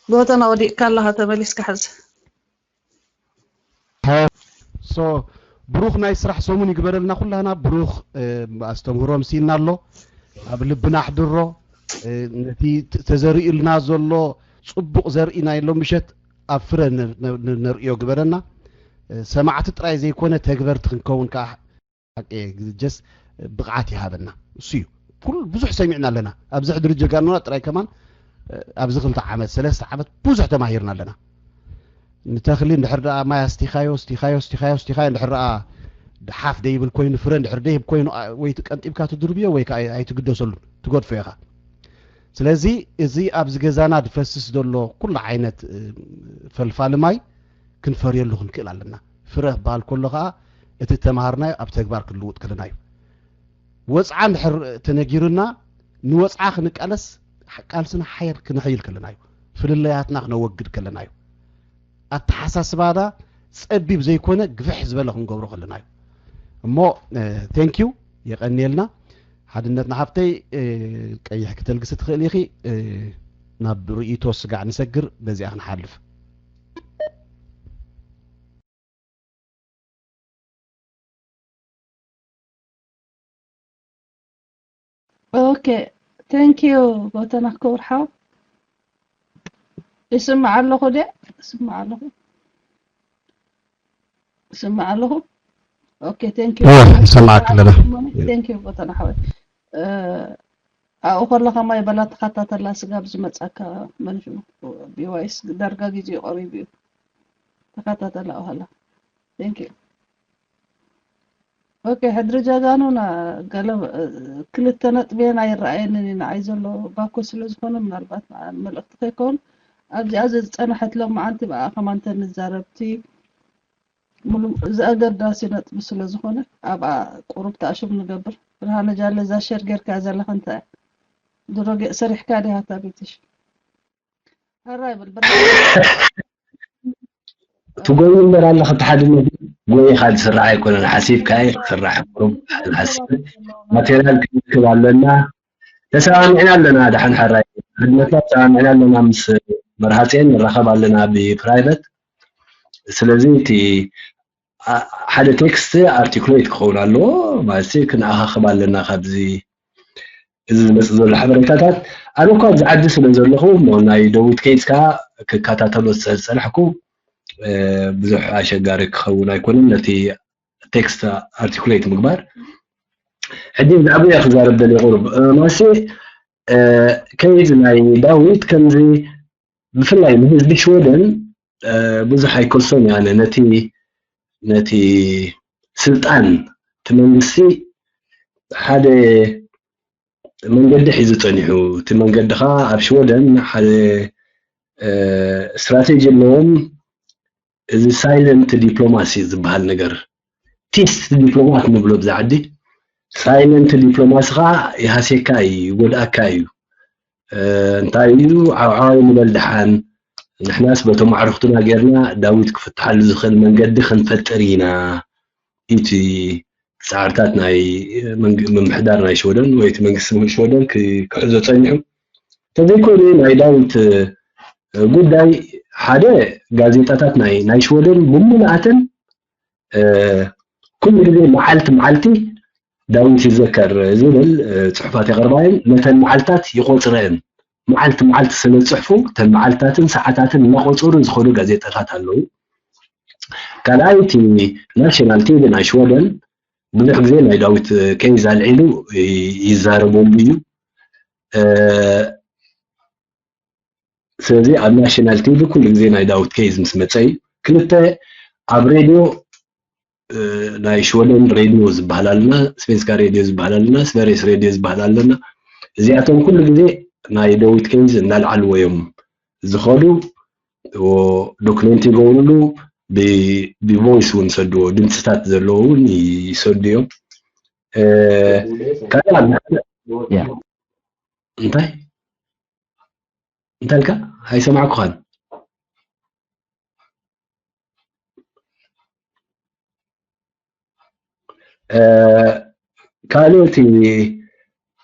ጎተና ወዲቕካ ኣለኻ፣ ተመሊስካ ሓዛ። ሶ ብሩኽ ናይ ስራሕ ሰሙን ይግበረልና ኩላህና። ብሩኽ ኣስተምህሮ ምሲልና ኣሎ፣ ኣብ ልብና ኣሕድሮ። ነቲ ተዘሪኡልና ዘሎ ጽቡቕ ዘርኢ ናይ ሎም ምሸት ኣብ ፍረ ነርእዮ ግበረና። ሰማዕቲ ጥራይ ዘይኮነ ተግበርቲ ክንከውን ከዓ ሓቂ ጀስ ብቕዓት ይሃበና። እሱ እዩ። ኩሉ ብዙሕ ሰሚዕና ኣለና። ኣብዚ ሕድሪ ጀጋኑና ጥራይ ከማን ኣብዚ ክልተ ዓመት ሰለስተ ዓመት ብዙሕ ተማሂርና ኣለና። ንተኽሊ እንድሕር ደኣ ማይ ኣስቲኻዮ ኣስቲኻዮ ኣስቲኻዮ ኣስቲኻዮ እንድሕር ደኣ ሓፍ ደይብል ኮይኑ ፍረ እንድሕር ደይህብ ኮይኑ ወይ ቀንጢብካ ትድርብዮ ወይ ከዓ ኣይትግደሰሉን ትገድፎ ኢኻ። ስለዚ እዚ ኣብዚ ገዛና ዝፈስስ ዘሎ ኩሉ ዓይነት ፈልፋሊ ማይ ክንፈርየሉ ክንክእል ኣለና። ፍረ ክበሃል ከሎ ከዓ እቲ ተምሃርናዮ ኣብ ተግባር ክንልውጥ ከለና እዩ። ወፅዓ እንድሕር ተነጊሩና ንወፅዓ ክንቃለስ ቃልስና ሓየል ክነሐይል ከለና እዩ። ፍልለያትና ክነወግድ ከለና እዩ። ኣተሓሳስባና ፀቢብ ዘይኮነ ግፍሕ ዝበለ ክንገብሮ ከለና እዩ። እሞ thank you የቐንየልና። ሓድነትና ሓፍተይ ቀይሕ ክተልግሲ ትኽእል ኢኺ። ናብ ርእይቶ ስጋዕ ንሰግር በዚኣ ክንሓልፍ። ኦኬ፣ thank you ጎተና ክቡር ሓው። ይስማዕ ኣለኹ ደ ይስማዕ ኣለኹ ይስማዕ ኣለኹ። ኦኬ፣ thank you። ይሰማዓክ ኣለና። Thank you ጎተና ሓወይ። ኣብኡ ከለኻ ማይ በላ ተኸታተላ ስጋብ ዝመጻካ መን ሽሙ ቢዋይስ ዳርጋ ግዜ ቀሪቡ እዩ። ተኸታተላ ኣብኡ ከላ። Thank you። ኦኬ፣ ሕድሪ ጀጋኑና ገለ ክልተ ነጥቢ የን ኣይረኣየንን እዩ ንዓይ ዘሎ ባኮ ስለ ዝኾነ ምናልባት መልእኽቲ ከይከውን ኣብዚኣ ዝጸንሐት ሎማዓንቲ ብኣ ከማን ተንዛረብቲ ሙሉ እዚ ኣገዳሲ ነጥቢ ስለ ዝኾነ ኣብኣ ቁሩብ ተኣሽም ንገብር። ብርሃነ ጃለ እዛ ሸር ጌርካ ዘለኻ እንታይ ድሮ ሰሪሕካ ዲኻ ታቢትሽ? ሕራይ በል ብርሃነ። ትጎይ እምበር ኣለኻ እቲ ሓድነት ጎይ ኢኻ ዝስራሕ ኣይኮነን። ሓሲብካ እዩ ክስራሕ ቁሩብ ሓሲብ ማቴሪያል ክንክብ ኣለና። ተሰማሚዕና ኣለና። ደሓን ሕራይ ሓድነትና ተሰማሚዕና ኣለና። ምስ መርሃፅኤን ንራኸብ ኣለና ብፕራይቨት። ስለዚ እቲ ሓደ ቴክስት ኣርቲኩሌት ክኸውን ኣለዎ ማለት ክንኣኻኽብ ኣለና ካብዚ እዚ ዝመፅእ ዘሎ ሓበሬታታት። ኣነ እኳ ኣብዚ ዓዲ ስለ ዘለኹ እሞ ናይ ደዊት ኬዝ ከዓ ክከታተሎ ዝፀ- ዝፀናሕኩ ብዙሕ ኣሸጋሪ ክኸውን ኣይኮነን ነቲ ቴክስት ኣርቲኩሌት ምግባር። ሕጂ ብዛዕባ እየ ክዛረብ ደልየ ቁሩብ ማሲ ኬዝ ናይ ዳዊት ከምዚ ብፍላይ ንህዝቢ ሽወደን ብዙሕ ኣይከሶን እየ ኣነ ነቲ ነቲ ስልጣን እቲ መንግስቲ ሓደ መንገዲ ሒዙ ፀኒሑ እቲ መንገዲ ከዓ ኣብ ሽወደን ሓደ ስትራቴጂ ኣለዎም እዚ ሳይለንት ዲፕሎማሲ ዝበሃል ነገር ቲስ ዲፕሎማት ንብሎ ብዛ ዓዲ ሳይለንት ዲፕሎማሲ ከዓ ይሃስየካ እዩ ይጎድኣካ እዩ እንታይ እዩ ዓውዓው ንበል ደሓን ንሕናስ በቶም ኣዕሩኽትና ጌርና ዳዊት ክፍትሓሉ ዝኽእል መንገዲ ክንፈጥር ኢና እቲ ጻዕርታት ናይ ምምሕዳር ናይ ሽወደን ወይ እቲ መንግስቲ ሽወደን ክሕዞ ጸኒሑ። እንተዘይኮይኑ ናይ ዳዊት ጉዳይ ሓደ ጋዜጣታት ናይ ናይ ሽወደን ብምልኣተን ኩሉ ግዜ መዓልቲ መዓልቲ ዳዊት ይዘከር ዝብል ጽሑፋት የቕርባየን። ነተን መዓልታት ይቆጽረን። መዓልቲ መዓልቲ ስለ ዝጽሕፉ እተን መዓልትታትን ሰዓታትን እናቆጸሩ ዝኸዱ ጋዜጣታት ኣለዉ። ካልኣይ እቲ ናሽናል ቲቪ ናይ ሽወደን ብዙሕ ግዜ ናይ ዳዊት ኬዝ ኣልዒሉ ይዛረበሉ እዩ። ስለዚ ኣብ ናሽናል ቲቪ ኩሉ ግዜ ናይ ዳዊት ኬዝ ምስ መፀ እዩ። ክልተ ኣብ ሬድዮ ናይ ሽወደን ሬድዮ ዝበሃል ኣለና፣ ስፔንስካ ሬድዮ ዝበሃል ኣለና፣ ስቨሬስ ሬድዮ ዝበሃል ኣለና። እዚኣቶም ኩሉ ግዜ ናይ ዳዊት ኬዝ እናልዓልዎ እዮም ዝኸዱ። ዶክመንት ይገብርሉ፣ ብቮይስ እውን ይሰድዎ፣ ድምፅታት ዘለዎ እውን ይሰዱ እዮም። ካልእ እንታይ እንታይ ኢልካ? ኣይሰማዕኩኻን። ካልኦት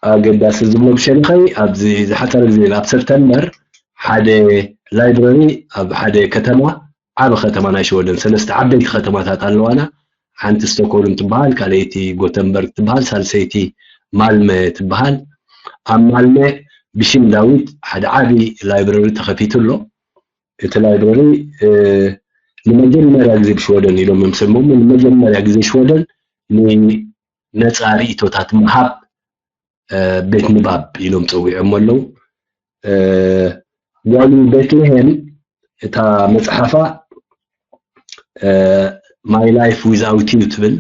ኣገዳሲ ዝብሎ ብሸነኸይ ኣብዚ ዝሓፀረ ግዜ ኣብ ሰፕተምበር ሓደ ላይብረሪ ኣብ ሓደ ከተማ ዓቢ ከተማ ናይ ሽወደን ሰለስተ ዓበይቲ ከተማታት ኣለዋና። ሓንቲ ስቶኮልም ትበሃል፣ ካልኣይቲ ጎተንበርግ ትበሃል፣ ሳልሰይቲ ማልመ ትበሃል። ኣብ ማልመ ብሽም ዳዊት ሓደ ዓቢ ላይብረሪ ተኸፊቱ ኣሎ። እቲ ላይብረሪ ንመጀመርያ ግዜ ብሽወደን ኢሎም እዮም ሰሞሞ ንመጀመርያ ግዜ ሽወደን ንነፃ ርእቶታት ምሃብ ቤት ንባብ ኢሎም ፀዊዖሞ ኣለዉ። ጓሉ ቤትልሄም እታ መፅሓፋ ማይ ላይፍ ዊዛውት ዩ ትብል።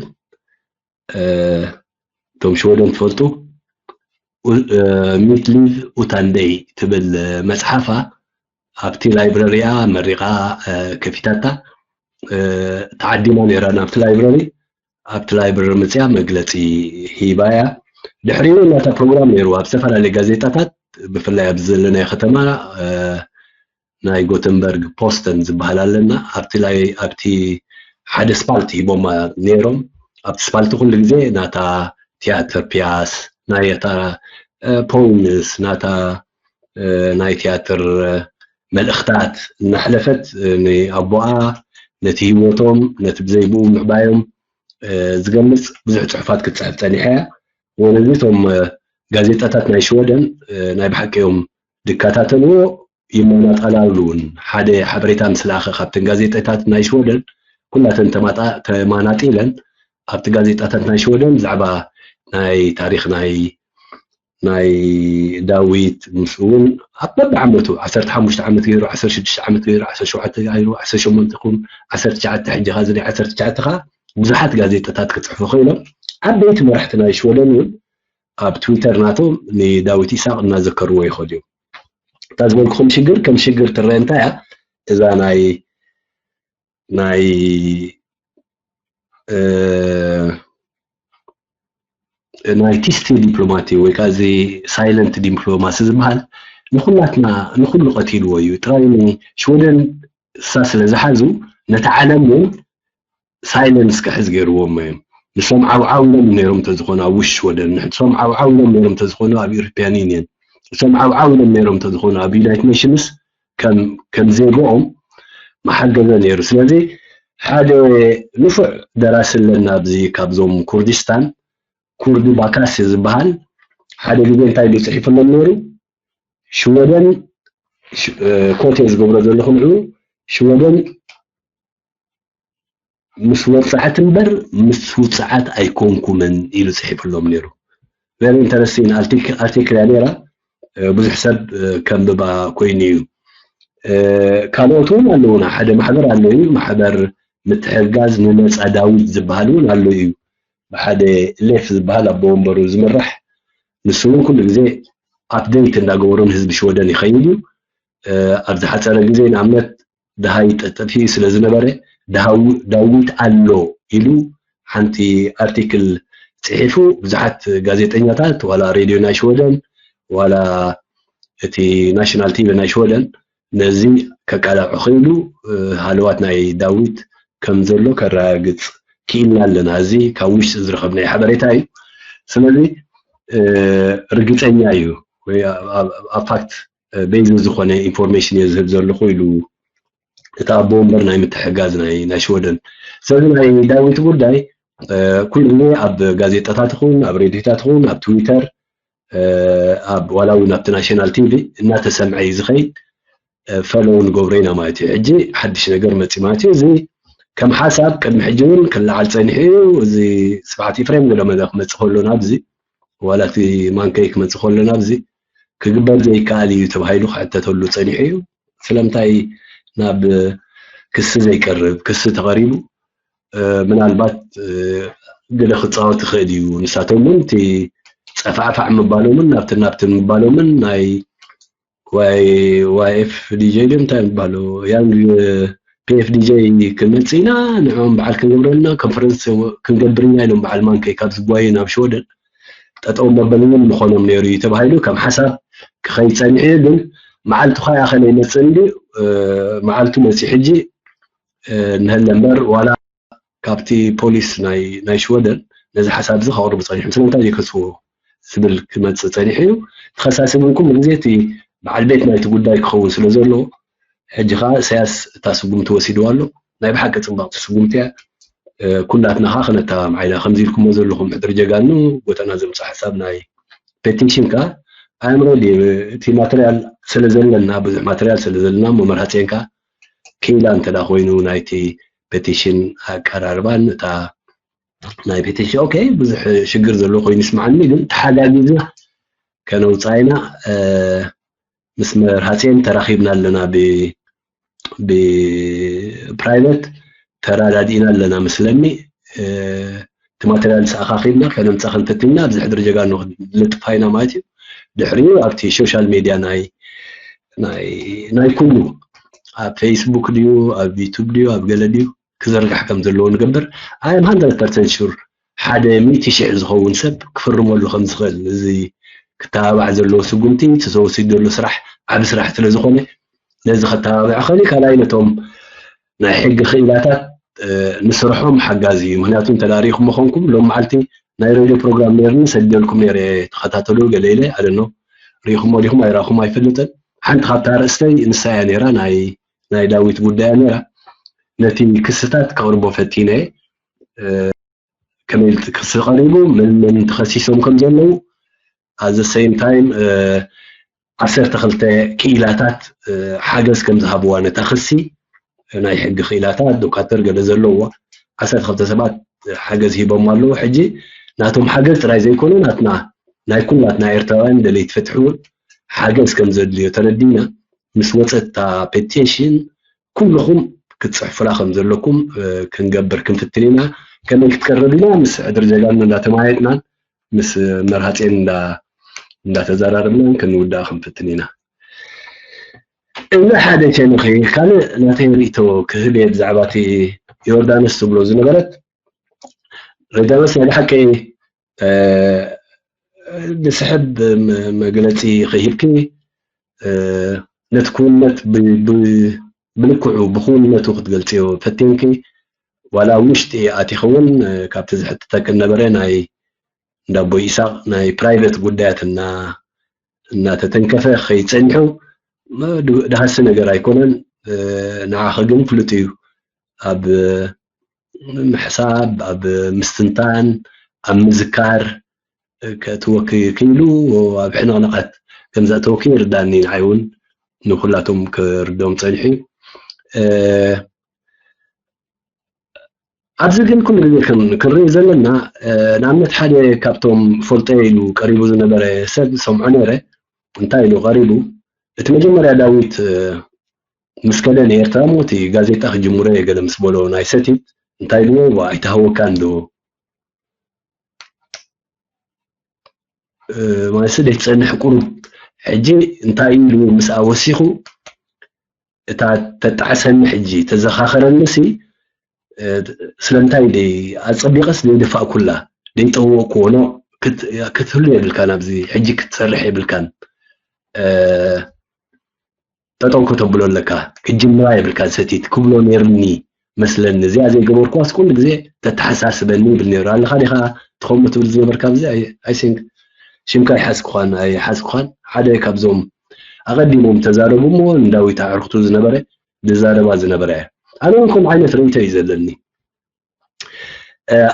እቶም ሽወደን ትፈልጡ ሚት ሊቭ ኡታን ደይ ትብል መፅሓፋ ኣብቲ ላይብረሪያ መሪቓ ከፊታታ። ተዓዲማ ነይራ ናብቲ ላይብረሪ። ኣብቲ ላይብረሪ መፅያ መግለፂ ሂባ እያ። ድሕሪኡ እናታ ፕሮግራም ነይሩ ኣብ ዝተፈላለዩ ጋዜጣታት ብፍላይ ኣብዚ ዘለናዮ ከተማ ናይ ጎተንበርግ ፖስተን ዝበሃል ኣለና። ኣብቲ ሓደ ስፓልት ሂቦማ ነይሮም። ኣብቲ ስፓልት ኩሉ ግዜ ናታ ቲያትር ፒያስ ናታ ፖይምስ ናታ ናይ ቲያትር መልእኽታት እናሕለፈት ንኣቦኣ ነቲ ህይወቶም ነቲ ብዘይብኡ ምዕባዮም ዝገልፅ ብዙሕ ፅሑፋት ክትፅሕፍ ፀኒሐ እያ። ወለዚ እቶም ጋዜጣታት ናይ ሽወደን ናይ ብሓቂ እዮም ዝከታተልዎ ይመናጠላሉ እውን ሓደ ሓበሬታ ምስ ለኣኸ ካብተን ጋዜጣታት ናይ ሽወደን ኩላተን ተማጣ ተማናጢለን ኣብቲ ጋዜጣታት ናይ ሽወደን ብዛዕባ ናይ ታሪክ ናይ ናይ ዳዊት ምስ እውን ኣብ በብዓመቱ ዓሰርተ ሓሙሽተ ዓመት ገይሩ ዓሰርተ ሽዱሽተ ዓመት ገይሩ ዓሰርተ ሸውዓተ ገይሩ ዓሰርተ ሸሞንተ ኹም ዓሰርተ ትሽዓተ ሕጂ ኸ ዝደ ዓሰርተ ትሽዓተ ኸ ብዙሓት ጋዜጣታት ክፅሕፉ ክኢሎም ዓበይቲ መራሕቲ ናይ ሽወደን እውን ኣብ ትዊተር ናቶም ንዳዊት ኢሳቅ እናዘከርዎ ይኸዱ እዮም። እታ ዝበልኩኹም ሽግር ከም ሽግር ትረአ እንታይ እያ? እዛ ናይ ናይ ናይ ቲስቲ ዲፕሎማቲ ወይ ከዓ እዚ ሳይለንት ዲፕሎማሲ ዝበሃል ንኩላትና ንኩሉ ቀቲልዎ እዩ። ጥራይ ሽወደን እሳ ስለ ዝሓዙ ነቲ ዓለም እውን ሳይለንስ ክሕዝ ገይርዎም እዮም። ንሶም ዓውዓው ኢሎም ነይሮም እንተዝኾኑ ኣብ ውሽ ሽወደን ንሶም ዓውዓው ኢሎም ነይሮም እንተዝኾኑ ኣብ ኢሮፒያን ዩኒየን ንሶም ዓውዓው ኢሎም ነይሮም እንተዝኾኑ ኣብ ዩናይትድ ኔሽንስ ከም ዜግኦም መሓገዘ ነይሩ። ስለዚ ሓደ ንፉዕ ደራሲ ኣለና ኣብዚ ካብዞም ኩርዲስታን ኩርዲ ባካሲ ዝበሃል ሓደ ግዜ እንታይ ኢሉ ፅሒፍሎም ነይሩ? ሽወደን ኮት እየ ዝገብሮ ዘለኹ ንዑ ሽወደን ምስ ወፃዓት እምበር ምስ ውፅዓት ኣይኮንኩምን ኢሉ ፅሒፍሎም ነይሩ። ቨሪ ኢንተረስቲንግ ኣርቲክል እያ ነይራ። ብዙሕ ሰብ ከንብባ ኮይኑ እዩ። ካልኦት እውን ኣለውና። ሓደ ማሕበር ኣሎ እዩ፣ ማሕበር ምትሕግጋዝ ንነፃ ዳዊት ዝበሃል እውን ኣሎ እዩ። ብሓደ ሌፍ ዝበሃል ኣቦ ወንበሩ ዝምራሕ ንሱ እውን ኩሉ ግዜ ኣፕደይት እንዳገበሩ ንህዝቢ ሽወደን ይኸይድ እዩ። ኣብ ዝሓፀረ ግዜ ንኣብነት ደሃይ ጠጠፊኡ ስለ ዝነበረ ዳዊት ኣሎ ኢሉ ሓንቲ ኣርቲክል ፅሒፉ ብዙሓት ጋዜጠኛታት ዋላ ሬድዮ ናይ ሽወደን ዋላ እቲ ናሽናል ቲቪ ናይ ሽወደን ነዚ ከቃላዑ ክኢሉ ሃለዋት ናይ ዳዊት ከም ዘሎ ከረጋግፅ ክኢልና ኣለና። እዚ ካብ ውሽጢ ዝረኸብናዮ ሓበሬታ እዩ። ስለዚ ርግፀኛ እዩ ወይ ኣብ ፋክት ቤዝ ዝኾነ ኢንፎርሜሽን እየ ዝህብ ዘለኹ ኢሉ እቲ ኣቦ ወንበር ናይ ምትሕጋዝ ናይ ናይ ሽወደን። ስለዚ ናይ ዳዊት ጉዳይ ኩሉ ግዜ ኣብ ጋዜጣታት ይኹን ኣብ ሬድዮታት ይኹን ኣብ ትዊተር ኣብ ዋላ እውን ኣብቲ ናሽናል ቲቪ እናተሰምዐ እዩ ዝኸይድ። ፈለው ንገብሮ ኢና ማለት እዩ። ሕጂ ሓድሽ ነገር መፂ ማለት እዩ። እዚ ከም ሓሳብ ቅድሚ ሕጂ እውን ክለዓል ፀኒሑ እዩ። እዚ ስብሓት ኢፍሬም ገለ መለ ክመፅእ ከሎ ናብዚ ዋላ እቲ ማንከይ ክመፅእ ከሎ ናብዚ ክግበር ዘይከኣል እዩ ተባሂሉ ክሕተተሉ ፀኒሑ እዩ። ስለምንታይ ናብ ክሲ ዘይቀርብ? ክሲ ተቐሪቡ ምናልባት ግደ ክፃወት ይኽእል እዩ። ንሳቶም እውን እቲ ፀፋዕፋዕ ምባሎምን ናብትን ናብትን ምባሎምን ናይ ዋይ ዋይ ኤፍ ዲ ጀይ ድዮም እንታይ ምባሉ ያንግ ፒ ኤፍ ዲ ጀይ ክንመፅእ ኢና ንዕኦም በዓል ክንገብረልና ኮንፈረንስ ክንገብርኛ ኢሎም በዓል ማንከይ ካብ ዝጓዩ ናብ ሽወደን ጠጠው መበሊ እውን ምኾኖም ነይሩ እዩ ተባሂሉ ከም ሓሳብ ክኸይድ ፀኒሑ እዩ። ግን መዓልቱ ኸ ያኸለ ይመፅእ እንዲ መዓልቱ መፂ ሕጂ ንህለ እምበር ዋላ ካብቲ ፖሊስ ናይ ናይ ሽወደን ነዚ ሓሳብ እዚ ከቕርቡ ፀኒሖም ስለምንታይ ዘይከስዎ ዝብል ክመፅእ ፀኒሑ እዩ። ተኸሳሲ እውን ኩሉ ግዜ እቲ በዓል ቤት ናይቲ ጉዳይ ክኸውን ስለ ዘለዎ ሕጂ ከዓ ኢሳያስ እታ ስጉምቲ ወሲድዋ ኣሎ። ናይ ብሓቂ ፅብቕቲ ስጉምቲ እያ። ኩላትና ከዓ ክነተማምዓ ኢና ከምዚ ኢልኩሞ ዘለኹም ሕድሪ ጀጋኑ ጎተና ዘምፅእ ሓሳብ ናይ ፔቲሽን ከዓ ኣእምሮ እቲ ማተርያል ስለ ዘለና ብዙሕ ማተርያል ስለ ዘለና እሞ መርሃፅኤን ከዓ ክኢላ እንተ ኮይኑ ናይቲ ፔቲሽን ኣቀራርባን እታ ናይ ፔቲሽን ኦኬ ብዙሕ ሽግር ዘሎ ኮይኑ ይስምዓኒ ግን ተሓጋጊዘ ከነውፅኣ ኢና። ምስ መርሃፅኤን ተራኺብና ኣለና ብፕራይቨት ተራዳዲእና ኣለና ምስለኒ እቲ ማተርያል ሰኣኻኺብና ከነምፃ ክንፈትንና ኣብዚ ሕድሪ ጀጋኑ ልጥፋ ኢና ማለት እዩ። ድሕሪኡ ኣብቲ ሶሻል ሜድያ ናይ ናይ ኩሉ ኣብ ፌስቡክ ድዩ ኣብ ዩቱብ ድዩ ኣብ ገለ ድዩ ክዝርጋሕ ከም ዘለዎ ንገብር። I am hundred percent sure ሓደ ሚእቲ ሽሕ ዝኸውን ሰብ ክፍርመሉ ከም ዝኽእል እዚ ክተባባዕ ዘለዎ ስጉምቲ እቲ ተወሲዱ ዘሎ ስራሕ ዓቢ ስራሕ ስለ ዝኾነ ነዚ ከተባብዕ ኸሊ ካልኣይ ነቶም ናይ ሕጊ ክኢላታት ንስርሖም ሓጋዚ እዩ። ምክንያቱ እንተ ሪኢኹም ኾንኩም ሎም መዓልቲ ናይ ሬድዮ ፕሮግራም ነርኒ ሰደልኩም ነረ ተኸታተሉ ገለ ኢለ ኣደኖ ሪኢኹሞ ዲኹም ኣይራኹም ኣይፈልጥን። ሓንቲ ካብታ ርእስተይ ንሳ እያ ነራ ናይ ናይ ዳዊት ጉዳይ ነራ ነቲ ክስታት ከቕርቦ ፈቲነ ከመይ ክሲ ቀሪቡ ምን ምን ተኸሲሶም ከም ዘለዉ at the same time ዓሰርተ ክልተ ክኢላታት ሓገዝ ከም ዝሃብዋ ነታ ክሲ ናይ ሕጊ ክኢላታት ዶካተር ገለ ዘለዋ ዓሰርተ ክልተ ሰባት ሓገዝ ሂቦም ኣለዉ። ሕጂ ናቶም ሓገዝ ጥራይ ዘይኮነ ናትና ናይ ኩላትና ኤርትራውያን ደለይቲ ፍትሒ እውን ሓገዝ ከም ዘድልዮ ተረዲና ምስ ወፀት እታ ፔቲሽን ኩልኹም ክትፅሕፉላ ከም ዘለኩም ክንገብር ክንፍትን ኢና። ከመይ ክትቀርብ ኢና ምስ ሕድሪ ጀጋኑ እንዳተማየጥናን ምስ መርሃፅኤን እንዳተዘራረብናን ክንውዳእ ክንፍትን ኢና። እዚ ሓደ ሸነኺ ካልእ ናተይ ርእቶ ክህብ እየ ብዛዕባ እቲ ዮርዳኖስ ትብሎ ዝነበረት ዮርዳኖስ ናይ ብሓቂ ዝስሕብ መግለፂ ከይህብኪ ነቲ ክውንነት ብልክዑ ብክውንነቱ ክትገልፅዮ ፈቲንኪ ዋላ ኣብ ውሽጢ ኣቲኺ እውን ካብቲ ዝሕትተኪ ነበረ ናይ እንዳቦይ ኢሳቅ ናይ ፕራይቨት ጉዳያት እና እናተተንከፈ ክኸይድ ፀኒሑ ደሃሲ ነገር ኣይኮነን። ንዓኺ ግን ፍሉጥ እዩ ኣብ ምሕሳብ ኣብ ምስትንታን ኣብ ምዝካር ከእትወኪ ክኢሉ ኣብ ሕንቕንቐት ከም ዘእተወኪ ይርዳኒ ንዓይ እውን ንኩላቶም ክርድኦም ፀኒሑ እዩ ኣብዚ ግን ኩሉ ግዜ ከም ክንርኢ ዘለና ንኣብነት ሓደ ካብቶም ፈልጦ ኢሉ ቀሪቡ ዝነበረ ሰብ ሰምዖ ነይረ እንታይ ኢሉ ቀሪቡ እቲ መጀመርያ ዳዊት ምስ ከደ ንኤርትራ እሞ እቲ ጋዜጣ ክጅምሮ እየ ገለ ምስ በሎ ናይ ሰቲት እንታይ ኢልዎ ዋ ኣይተሃወካን ዶ ማለት ስደት ትጸንሕ ቁሩብ ሕጂ እንታይ ኢሉ ምስ ኣወሲኹ እታ ተጣዕሰኒ ሕጂ ተዘኻኸረኒ ሲ ስለምንታይ ደይ ኣጸቢቐስ ደይ ደፋእኩላ ደይ ጠወቅኩዎ ኖ ክትህሉ የብልካን ኣብዚ ሕጂ ክትሰርሕ የብልካን ጠጠው ከተብሎ ኣለካ ክትጅምራ የብልካን ሰቲት ክብሎ ነይርኒ መስለኒ። እዚኣ ዘይገበርኳስ ኩሉ ግዜ ተተሓሳስበኒ ይብል ነይሩ። ኣለኻ ዲኻ ትኸሙ ትብል ዝነበርካ ኣብዚ? I think ሽምካ ኣይሓዝኩኻን ኣይሓዝኩኻን። ሓደ ካብዞም ኣቐዲሞም ተዛረቡ እሞ ንዳዊት ኣዕርኽቱ ዝነበረ ዝዛረባ ዝነበረ እያ። ኣነ እውን ከምኡ ዓይነት ርእይቶ እዩ ዘለኒ።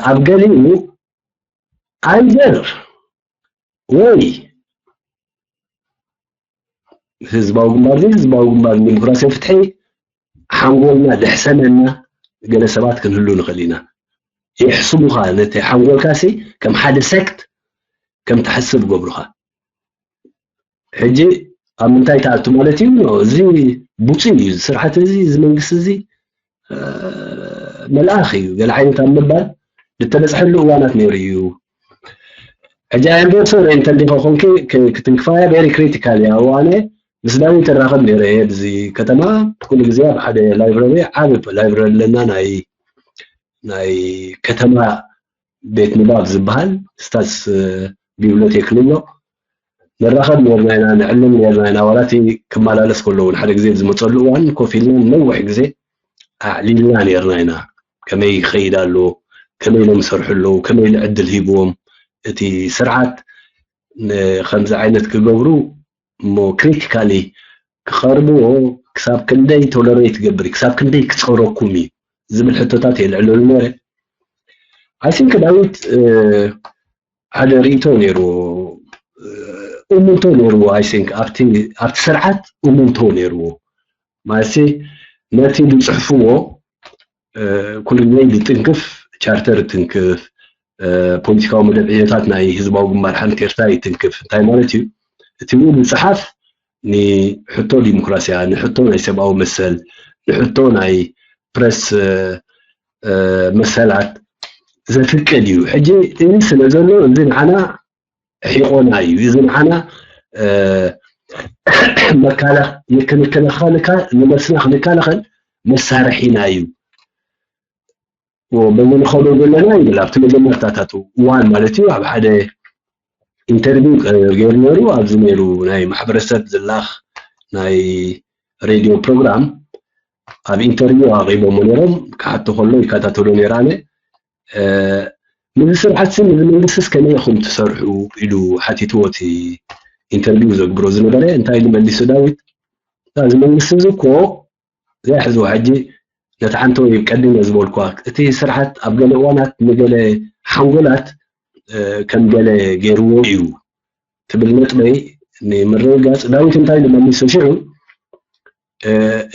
ኣብ ገሊኡ ኣይደር ወይ ህዝባዊ ግንባር ህዝባዊ ግንባር ዲሞክራሲያዊ ፍትሒ ሓንጎልና ደሕሰነና ገለ ሰባት ክንህሉ ንኽእል ኢና። ይሕስቡኻ፣ ነቲ ሓንጎልካሲ ከም ሓደ ሰክት ከም ትሕስብ ገብሩኻ። ሕጂ ኣብ ምንታይ ትኣቱ ማለት እዩ? እዚ ቡፁ እዩ፣ እዚ ስርዓት እዚ፣ እዚ መንግስቲ እዚ መልኣኽ እዩ፣ ገለ ዓይነት ኣብ ምባል ዝተበፅሐሉ እዋናት ነይሩ እዩ። ሕጂ ኣንቨርሶ ሬንተ እንዲኸ ኮንኪ ክትንክፋያ ቬሪ ክሪቲካል እያ። እዋነ ምስ ዳዊት እራኸብ ነይረ እየ ብዚ ከተማ ኩሉ ግዜ ኣብ ሓደ ላይብረሪ ዓብ ላይብረሪ ኣለና ናይ ናይ ከተማ ቤት ንባብ ዝበሃል ስታትስ ቢብሎቴክ ንብሎ ንራኸብ ነርና ኢና፣ ንዕልም ነርና ኢና። ዋላ እቲ ክመላለስ ከሎ እውን ሓደ ግዜ ዝመፀሉ እዋን ኮፍ ኢልና ነዊሕ ግዜ ኣዕሊልና ነርና ኢና። ከመይ ይኸይድ ኣሎ፣ ከመይ ኢሎም ይሰርሑ ኣለዉ፣ ከመይ ኢሉ ዕድል ሂብዎም እቲ ስርዓት ንከምዚ ዓይነት ክገብሩ እሞ ክሪቲካሊ ክቐርብዎ ክሳብ ክንደይ ቶለሬት ይገብር እዩ፣ ክሳብ ክንደይ ክፀረኩም እዩ ዝብል ሕቶታት የልዕለሉ ነይረ። I think ዳዊት ሓደ ርእይቶ ነይርዎ፣ እሙንቶ ነይርዎ። I think ኣብቲ ኣብቲ ስርዓት እሙንቶ ነይርዎ ማለት ነቲ ዝፅሕፍዎ ኩሉ ግዜ ዝትንክፍ ቻርተር ትንክፍ ፖለቲካዊ መደብ ዕዮታት ናይ ህዝባዊ ግንባር ሓንቲ ኤርትራ ይትንክፍ። እንታይ ማለት እዩ? እቲ እውን ዝፅሓፍ ንሕቶ ዲሞክራሲያ፣ ንሕቶ ናይ ሰብኣዊ መሰል፣ ንሕቶ ናይ ፕረስ መሰላት ዘፍቅድ እዩ። ሕጂ እዚ ስለ ዘሎ እዚ ንዓና ሒቆና እዩ። እዚ ንዓና መካላ ክንከላኸል ንመርስና ክንከላኸል መሳርሒና እዩ። በዚ ንኸዶ ዘለና ይብል ኣብቲ መጀመርታታት እዋን ማለት እዩ ኣብ ሓደ ኢንተርቪው ገይሩ ነይሩ። ኣብዚ ነይሩ ናይ ማሕበረሰብ ዝላኽ ናይ ሬድዮ ፕሮግራም ኣብ ኢንተርቪው ኣቕሪቦሞ ነይሮም። ክሓቶ ከሎ ይከታተሎ ነይረ ኣነ። ንዚ ስርዓት ስም እዚ መንግስትስ ከመይ ኢኹም ትሰርሑ ኢሉ ሓቲትዎ እቲ ኢንተርቪው ዘግብሮ ዝነበረ። እንታይ ኢሉ መሊሱ ዳዊት? እዚ መንግስቲ እዚ እኮ ዘይሕዝዎ ሕጂ ነቲ ሓንቲ ወይ ቀዲመ ዝበልኳ እቲ ስርዓት ኣብ ገለ እዋናት ንገለ ሓንጎላት ከም ገለ ገይርዎ እዩ ትብል ነጥበይ ንምርግጋፅ ዳዊት እንታይ ኢሉ መሊሱ ሽዑ?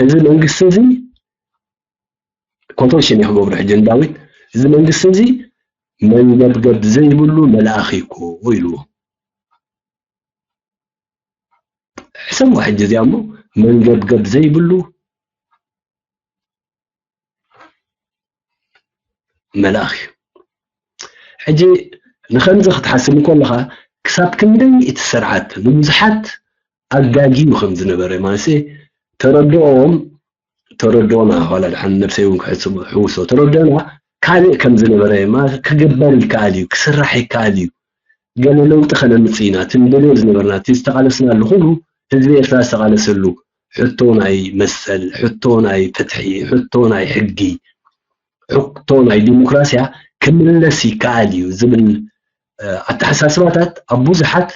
እዚ መንግስቲ እዚ ኮቴሽን እየ ክገብሮ ሕጂ ንዳዊት፣ እዚ መንግስቲ እዚ መንገብገብ ዘይብሉ መልኣኽ እዩ እኮ ኢልዎ። ሕሰብዋ ሕጂ እዚኣ እሞ መንገብገብ ዘይብሉ መልኣኽ እዩ። ሕጂ ንኸምዚ ክትሓስብ እንከለኻ ክሳብ ክንደይ እቲ ስርዓት ንብዙሓት ኣጋጊዩ ከም ዝነበረ ማለት ተረድኦም ተረድኦና ዋላ ድሓን ነብሰይ እውን ክሕስብ ሕውሶ ተረድኦና ካልእ ከም ዝነበረ ክግበር ይከኣል እዩ ክስራሕ ይከኣል እዩ ገለ ለውጢ ከነምፅእ ኢና እቲ ንደልዮ ዝነበርና እቲ ዝተቃለስናሉ ኩሉ ህዝቢ ኤርትራ ዝተቃለሰሉ ሕቶ ናይ መሰል ሕቶ ናይ ፍትሒ ሕቶ ናይ ሕጊ ሕቶ ናይ ዲሞክራሲያ ክምለስ ይከኣል እዩ ዝብል ኣተሓሳስባታት ኣብ ብዙሓት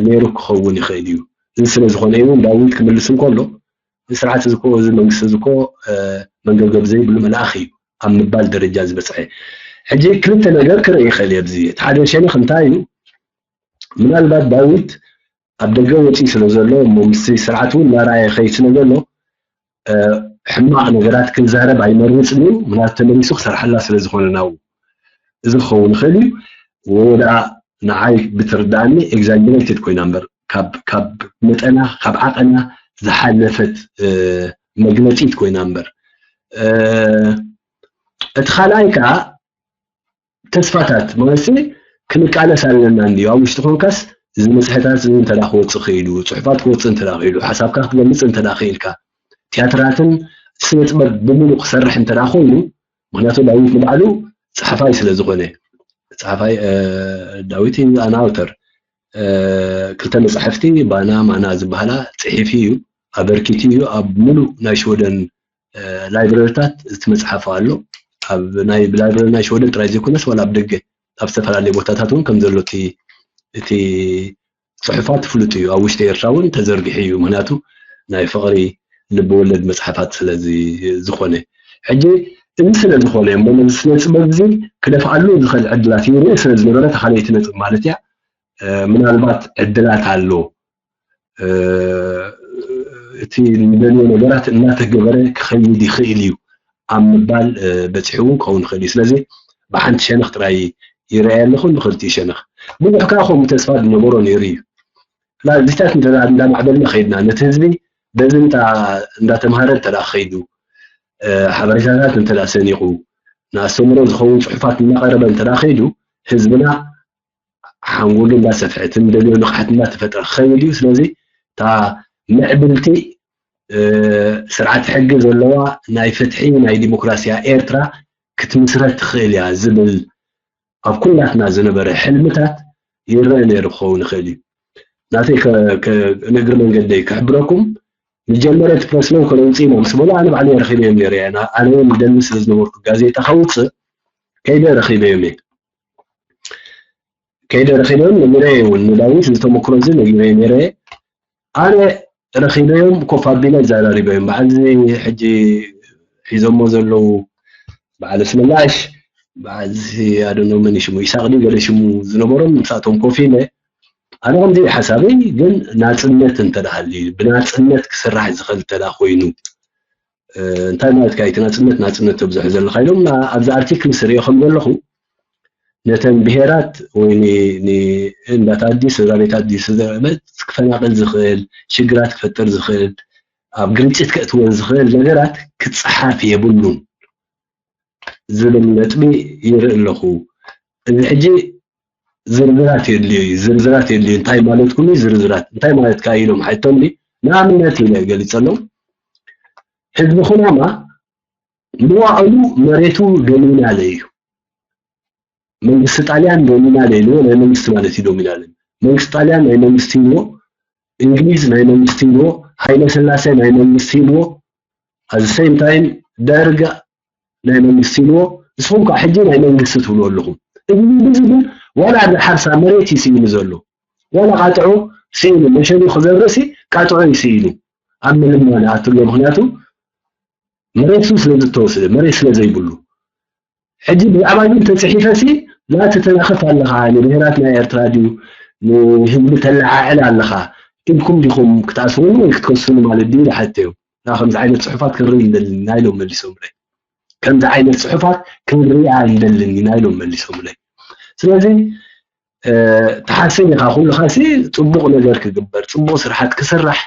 ነይሩ ክኸውን ይኽእል እዩ። እዚ ስለ ዝኾነ እውን ዳዊት ክምልስ እንከሎ እዚ ስርዓት እዚ እኮ እዚ መንግስቲ እዚ እኮ መንገብገብ ዘይብሉ መልኣኽ እዩ ኣብ ምባል ደረጃ ዝበፅሐ። ሕጂ ክልተ ነገር ክርኢ ይኽእል እየ ኣብዚ እቲ ሓደ ሸነኽ እንታይ እዩ ምናልባት ዳዊት ኣብ ደገ ወፂኡ ስለ ዘሎ እሞ ምስቲ ስርዓት እውን እናረኣየ ይኸይድ ስለ ዘሎ ሕማቕ ነገራት ክዛረብ ኣይመርፅን እዩ ምክንያቱ ተመሊሱ ክሰርሓላ ስለ ዝኾነ ናብኡ እዚ ክኸውን ይኽእል እዩ ወወ ደኣ ንዓይ ብትርዳእኒ ኤግዛጀሬትድ ኮይና እምበር ካብ ካብ መጠና ካብ ዓቐና ዝሓለፈት መግለፂት ኮይና እምበር እቲ ካልኣይ ከዓ ተስፋታት ማለት ክንቃለስ ኣለና እንድዩ ኣብ ውሽጢ ኮንካስ እዚ መፅሐታት እዚ እንተ ክወፅእ ክኢሉ ፅሑፋት ክወፅእ እንተ ክኢሉ ሓሳብካ ክትገልፅ እንተ ክኢልካ ቲያትራትን ስነ ጥበብ ብምሉእ ክሰርሕ እንተ ኮይኑ ምክንያቱ ዳዊት ንባዕሉ ፀሓፋይ ስለ ዝኾነ ፀሓፋይ ዳዊት ኣናውተር ክልተ መፃሕፍቲ ባና ማና ዝበሃላ ፅሒፊ እዩ ኣበርኪቲ እዩ ኣብ ሙሉእ ናይ ሽወደን ላይብረሪታት እቲ መፅሓፍ ኣሎ። ኣብ ናይ ላይብረሪ ናይ ሽወደን ጥራይ ዘይኮነስ ዋላ ኣብ ደገ ኣብ ዝተፈላለየ ቦታታት እውን ከም ዘሎ እቲ እቲ ፅሑፋት ፍሉጥ እዩ። ኣብ ውሽጢ ኤርትራ እውን ተዘርጊሑ እዩ። ምክንያቱ ናይ ፍቕሪ ልብወለድ መፅሓፋት ስለዚ ዝኾነ ሕጂ እዚ ስለ ዝኾነ እሞ ነዚ ስነ ፅበብ እዚ ክደፍኣሉ ዝኽእል ዕድላት ይርኢ ስለ ዝነበረ እታ ካልኣይቲ ነጥብ ማለት እያ። ምናልባት ዕድላት ኣሎ እቲ ንደልዮ ነገራት እናተገበረ ክኸይድ ይኽእል እዩ ኣብ ምባል በፂሑ እውን ክኸውን ይኽእል እዩ። ስለዚ ብሓንቲ ሸነኽ ጥራይ ይረኣየ ኣለኹ፣ ንኽልቲኡ ሸነኽ ብዙሕ ከዓ ከምኡ ተስፋ ዝነበሮ ነይሩ እዩ። ላዚታት እንዳማዕበልና ከይድና ነቲ ህዝቢ በዚ እንዳተምሃረ እንተ ከይዱ ሓበሬታታት እንተ ሰኒቑ ንኣስተምሮ ዝኸውን ፅሑፋት እናቐረበ እንተ ከይዱ ህዝብና ሓንጎሉ እንዳሰፍሐ እቲ ንደልዮ ንቕሓት እንዳተፈጥረ ክኸይድ እዩ። ስለዚ እታ ምዕብልቲ ስርዓት ሕጊ ዘለዋ ናይ ፍትሒ ናይ ዲሞክራሲያ ኤርትራ ክትምስረት ትኽእል እያ ዝብል ኣብ ኩላትና ዝነበረ ሕልምታት ይረአ ነይሩ ክኸውን ይኽእል እዩ። ናተይ ንእግሪ መንገደይ ክሕብረኩም ንጀመረ እቲ ፕረስለው ከለውፅኢና ምስ በሉ ኣነ ባዕለይ ረኺበዮም ነይረ እየ። ኣነ እውን ደሊ ስለ ዝነበርኩ ጋዜጣ ከውፅእ ከይደ ረኺበዮም እየ። ከይደ ረኺበዮም ነጊረየ እውን ንዳዊት ዝተመክሮ እዚ ነጊረየ ነይረ። ኣነ ረኺበዮም ኮፍ ኣቢለ ዘራሪበዮም በዓል እዚ ሕጂ ሒዞሞ ዘለዉ በዓል ኣስመላሽ በዓል እዚ ኣደኖ መን ሽሙ ይሳቅ ድዩ ገለ ሽሙ ዝነበሮም ምስኣቶም ኮፍ ኢለ ኣነ ከምዚ ሓሳበይ ግን ናፅነት እንተደሃልዩ ብናፅነት ክስራሕ ዝኽእል እንተዳ ኮይኑ እንታይ ማለት ካይቲ ናፅነት ናፅነት ተብዝሑ ዘለካ ኢሎም ኣብዚ ኣርቲክል ስሪኦ ከም ዘለኹ ነተን ብሄራት ወይ እንዳታት ድዩ ስድራ ቤታት ድዩ ክፈናቀል ዝኽእል ሽግራት ክፈጥር ዝኽእል ኣብ ግርጭት ከእትወን ዝኽእል ነገራት ክፀሓፍ የብሉን ዝብል ነጥቢ ይርኢ ኣለኹ። እዚ ሕጂ ዝርዝራት የድልዮ እዩ። ዝርዝራት የድልዮ እንታይ ማለት ኩሉ ዝርዝራት እንታይ ማለት ከ ኢሎም ሓቶም ንኣብነት ኢለ ገሊፀሎም። ህዝቢ ኩናማ መዋእሉ መሬቱ ዶሚናለ እዩ። መንግስቲ ጣልያን ዶሚናለ ኢልዎ ናይ መንግስቲ ማለት እዩ ዶሚናለ መንግስቲ ጣልያን ናይ መንግስቲ ኢልዎ እንግሊዝ ናይ መንግስቲ ኢልዎ ሃይለ ስላሴ ናይ መንግስቲ ኢልዎ ኣዚ ሴም ታይም ደርግ ናይ መንግስቲ ኢልዎ ንስኹም ከዓ ሕጂ ናይ መንግስቲ ትብሉ ኣለኹም። እዚ ብዙ ግን ዋላ ሓርሳ መሬት ይስኢኑ ዘሎ ዋላ ቃጥዑ ስኢኑ መሸኒ ክዘርእ ቃጥዑ ይስኢኑ ኣብ ምልማን ኣትሎ ምክንያቱ መሬቱ ስለ ዝተወስደ መሬት ስለ ዘይብሉ ሕጂ ብዛዕባ ግን ተፅሒፈ ሲ ናቲ ተናኸፍ ኣለኻ ንብሄራት ናይ ኤርትራ ድዩ ንህዝቢ ተለዓዕል ኣለኻ ኢልኩም ዲኹም ክትኣስሩኒ ወይ ክትከሱኒ ማለት ድዩ ዝሓተዮ ከምዚ ዓይነት ፅሑፋት ክንርኢ እንደልን ኢና ኢሎም መሊሶምለይ ከምዚ ዓይነት ፅሑፋት ክንሪኣ እንደልን ኢና ኢሎም መሊሶምለይ ስለዚ ትሓስብ ኢኻ ኩልኻ ሲ ፅቡቕ ነገር ክግበር ፅቡቕ ስርሓት ክስራሕ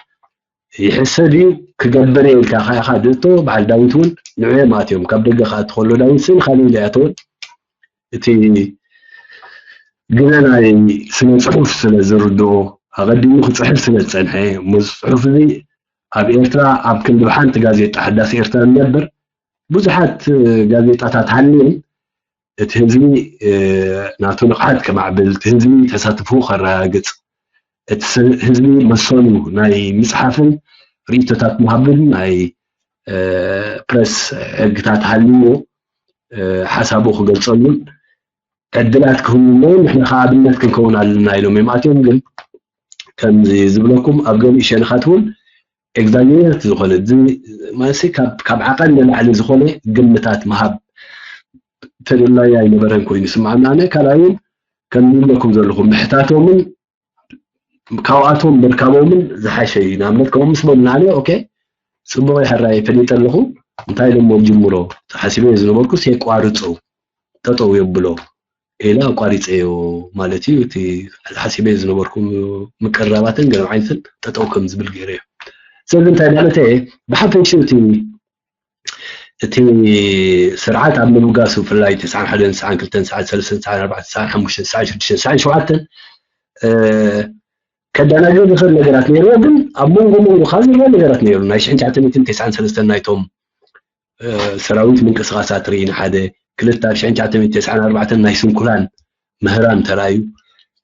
ይሕሰብ እዩ ክገብር እየ ኢልካ ኢኻ ድእቶ በዓል ዳዊት እውን ንዕኦም ኣትዮም ካብ ደገ ክኣቲ ከሎ ዳዊት ስን ካልእ ኢሉ ኣተወን እቲ ግዘ ናይ ስነ ፅሑፍ ስለ ዝርድኦ ኣቐዲሙ ክፅሕፍ ስለ ዝፀንሐ ምስ ፅሑፍ እዚ ኣብ ኤርትራ ኣብ ክንዲ ብሓንቲ ጋዜጣ ሓዳስ ኤርትራ ንነብር ብዙሓት ጋዜጣታት ሃልየን እቲ ህዝቢ ናቱ ንቕሓት ከማዕብል እቲ ህዝቢ ተሳትፎ ከረጋግፅ እቲ ህዝቢ መሰሉ ናይ ምፅሓፍን ርእቶታት ምሃብን ናይ ፕረስ ሕግታት ሃልዎ ሓሳቡ ክገልፀሉን ዕድላት ክህልዎ ንሕና ከዓ ኣብነት ክንከውን ኣለና ኢሎም እዮም ኣትዮም ግን ከምዚ ዝብለኩም ኣብ ገሊኡ ሸነኻት እውን ኤግዛጀሬት ዝኾነ ማለትሲ ካብ ዓቐን ንላዕሊ ዝኾነ ግምታት ምሃብ ተደላዩ ኣይነበረን ኮይኑ ይስምዓና ኣነ ካልኣይ እውን ከም ዝብለኩም ዘለኹ ምሕታቶምን ካብኣቶም ምርካቦምን ዝሓሸ እዩ ንኣብነት ከምኡ ምስ በሉና ኣነ ኦኬ ፅቡቕ ይሕራይ ፈሊጠ ኣለኹ እንታይ ኢሎሞ ጅምሮ ሓሲበ ዝነበርኩስ የቋርፁ ጠጠው የብሎ ኢለ ኣቋሪፀዮ ማለት እዩ እቲ ሓሲበ ዝነበርኩ ምቅርራባትን ገለ ዓይነትን ጠጠው ከም ዝብል ገይረዮ ስለዚ እንታይ ማለት እየ ብሓፈሽኡ እቲ እቲ ስርዓት ኣብ ምብጋሱ ብፍላይ ተስዓን ሓደን ተስዓን ክልተን ተስዓን ሰለስተን ተስዓን ኣርባዕተን ተስዓን ሓሙሽተን ተስዓን ሽዱሽተን ተስዓን ሸውዓተን ከዳናግር ዝኽእል ነገራት ነይርዎ ግን ኣብ መንጎ መንጎ ካብ ዝርአ ነገራት ነይሩ ናይ ሽሕን ትሽዓተ ሚእትን ተስዓን ሰለስተን ናይቶም ሰራዊት ምንቅስቃሳት ርኢና ሓደ ክልተ ኣብ ሽሕን ትሽዓተ ሚእትን ተስዓን ኣርባዕተን ናይ ስንኩላን ምህራም ተራእዩ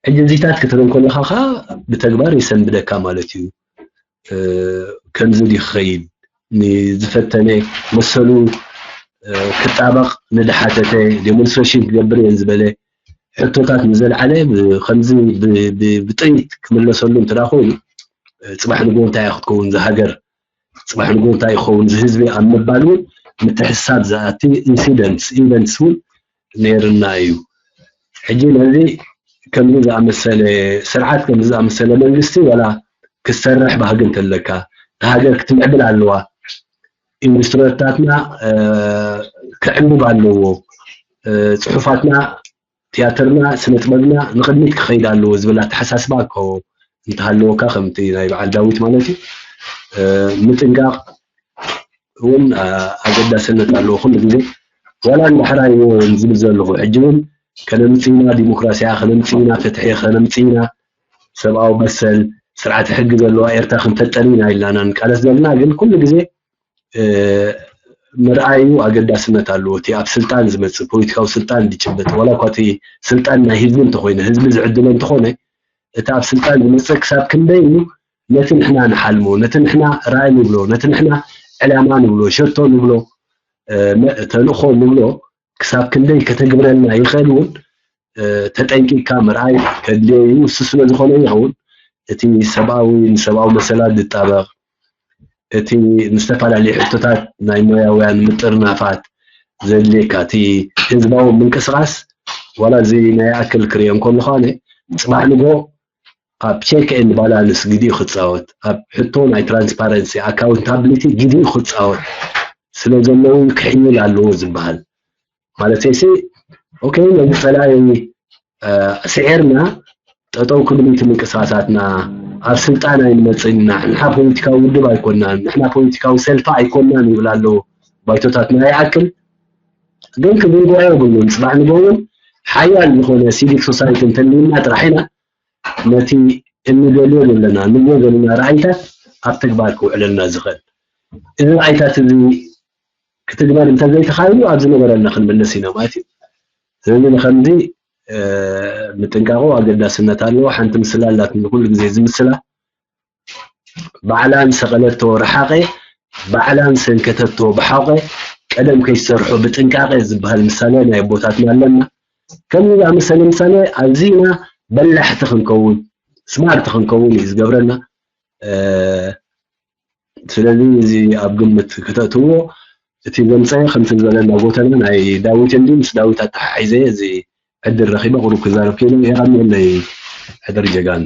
ሕጂ እዚታት ክትርኢ ከለኻ ከዓ ብተግባር የሰንብደካ ማለት እዩ ከምዚ ድዩ ክኸይድ ንዝፈተነ መሰሉ ክጣበቕ ንድሓተተ ዴሞንስትሬሽን ክገብር እየን ዝበለ ሕቶታት ንዘልዓለ ከምዚ ብጥይት ክምለሰሉ እንተ ኮይኑ ጽባሕ ንጎ እንታይ ክትከውን ዝሃገር ጽባሕ ንጎ እንታይ ይኸውን ዝህዝቢ ኣብ ምባል እውን ምትሕሳብ ዝኣቲ ኢንሲደንትስ ኢቨንትስ እውን ነይርና እዩ። ሕጂ ነዚ ከምዚ ዝኣመሰለ ስርዓት ከምዚ ዝኣመሰለ መንግስቲ ወላ ክሰርሕ ባህጊ እንተለካ እታ ሃገር ክትምዕብል ኣለዋ፣ ኢንዱስትሪታትና ክዕምብ ኣለዎ፣ ፅሑፋትና፣ ቲያትርና፣ ስነ ጥበብና ንቕድሚት ክኸይድ ኣለዎ ዝብል ኣተሓሳስባ እኮ እንተሃለወካ ከምቲ ናይ በዓል ዳዊት ማለት እዩ ምጥንቃቕ እውን ኣገዳስነት ኣለዎ። ኩሉ ግዜ ዋላ ንዳሕራይ ዝብል ዘለኹ ሕጂ እውን ከነምፅእና ዲሞክራሲያ ከነምፅእና ፍትሒ ከነምፅእና ሰብኣዊ መሰል ስርዓተ ሕጊ ዘለዋ ኤርትራ ክንፈጠር ኢና ኢልና ንቃለስ ዘለና ግን ኩሉ ግዜ ምርኣዩ ኣገዳስነት ኣለዎ። እቲ ኣብ ስልጣን ዝመፅእ ፖለቲካዊ ስልጣን ዝጭበጥ ዋላ እኳ እቲ ስልጣን ናይ ህዝቢ እንተኮይነ ህዝቢ ዝዕድሎ እንተኮነ እቲ ኣብ ስልጣን ዝመፅእ ክሳብ ክንደይ እዩ ነቲ ንሕና ንሓልሞ ነቲ ንሕና ራእይ ንብሎ ነቲ ንሕና ዕላማ ንብሎ ሸቶ ንብሎ ተልእኮ ንብሎ ክሳብ ክንደይ ከተግብረልና ይኽእል እውን ተጠንቂቅካ ምርኣይ ከድልዮ እዩ። እሱ ስለ ዝኾነ ይኸውን እቲ ሰብኣዊ ንሰብኣዊ መሰላት ዝጣበቕ እቲ ንዝተፈላለዩ ሕቶታት ናይ ሞያውያን ምጥርናፋት ዘድልየካ እቲ ህዝባዊ ምንቅስቃስ ዋላ እዚ ናይ ኣክል ክሪኦ እንከለኹ ኣነ ፅባሕ ንጎ ኣብ ቼክ ኤንድ ባላንስ ግዲኡ ክፃወት ኣብ ሕቶ ናይ ትራንስፓረንሲ ኣካውንታብሊቲ ግዲኡ ክፃወት ስለ ዘለዎ ክሕይል ኣለዎ ዝበሃል ማለተይ ሲ ኦኬ ነዚ ፀላኢ ስዒርና ጠጠው ክብል እቲ ምንቅስቃሳትና ኣብ ስልጣን ኣይንመፅእና ንሕና ፖለቲካዊ ውድብ ኣይኮናን ንሕና ፖለቲካዊ ሰልፊ ኣይኮናን ይብል ኣሎ ባይቶታትና ይኣክል ግን ክዝንግዖ የብሉን ፅባሕ ንጎ እውን ሓያል ዝኾነ ሲቪክ ሶሳይቲ እንተልዩና ጥራሕ ኢና ነቲ እንደልዮ ዘለና ንብሎ ዘለና ራእይታት ኣብ ተግባር ክውዕለልና ዝኽእል እዚ ራእይታት እዚ ክትግበር እንተዘይተኻኢሉ ኣብ ዝነበረና ክንምለስ ኢና ማለት እዩ። ስለዚ ንከምዚ ምጥንቃቑ ኣገዳስነት ኣለዎ። ሓንቲ ምስላ ኣላትኒ ኩሉ ግዜ እዚ ምስላ ባዕላን ሰቐለቶ ረሓቐ ባዕላን ሰንከተቶ ብሓቆ ቀደም ከይሰርሑ ብጥንቃቐ ዝበሃል ምሳሌ ናይ ኣቦታትና ኣለና። ከምዚ ዝኣመሰለ ምሳሌ ኣብዚና በላሕቲ ክንከውን ስማርት ክንከውን እዩ ዝገብረና። ስለዚ እዚ ኣብ ግምት ክተእትዎ እቲ ዘምፀ ከምቲ ዝበለና ጎተና ናይ ዳዊት እንዲ ምስ ዳዊት ኣተሓሒዘ እዚ ዕድል ረኺበ ቁሩብ ክዛረብ ክኢለ የቐንየለይ ሕድር ጀጋን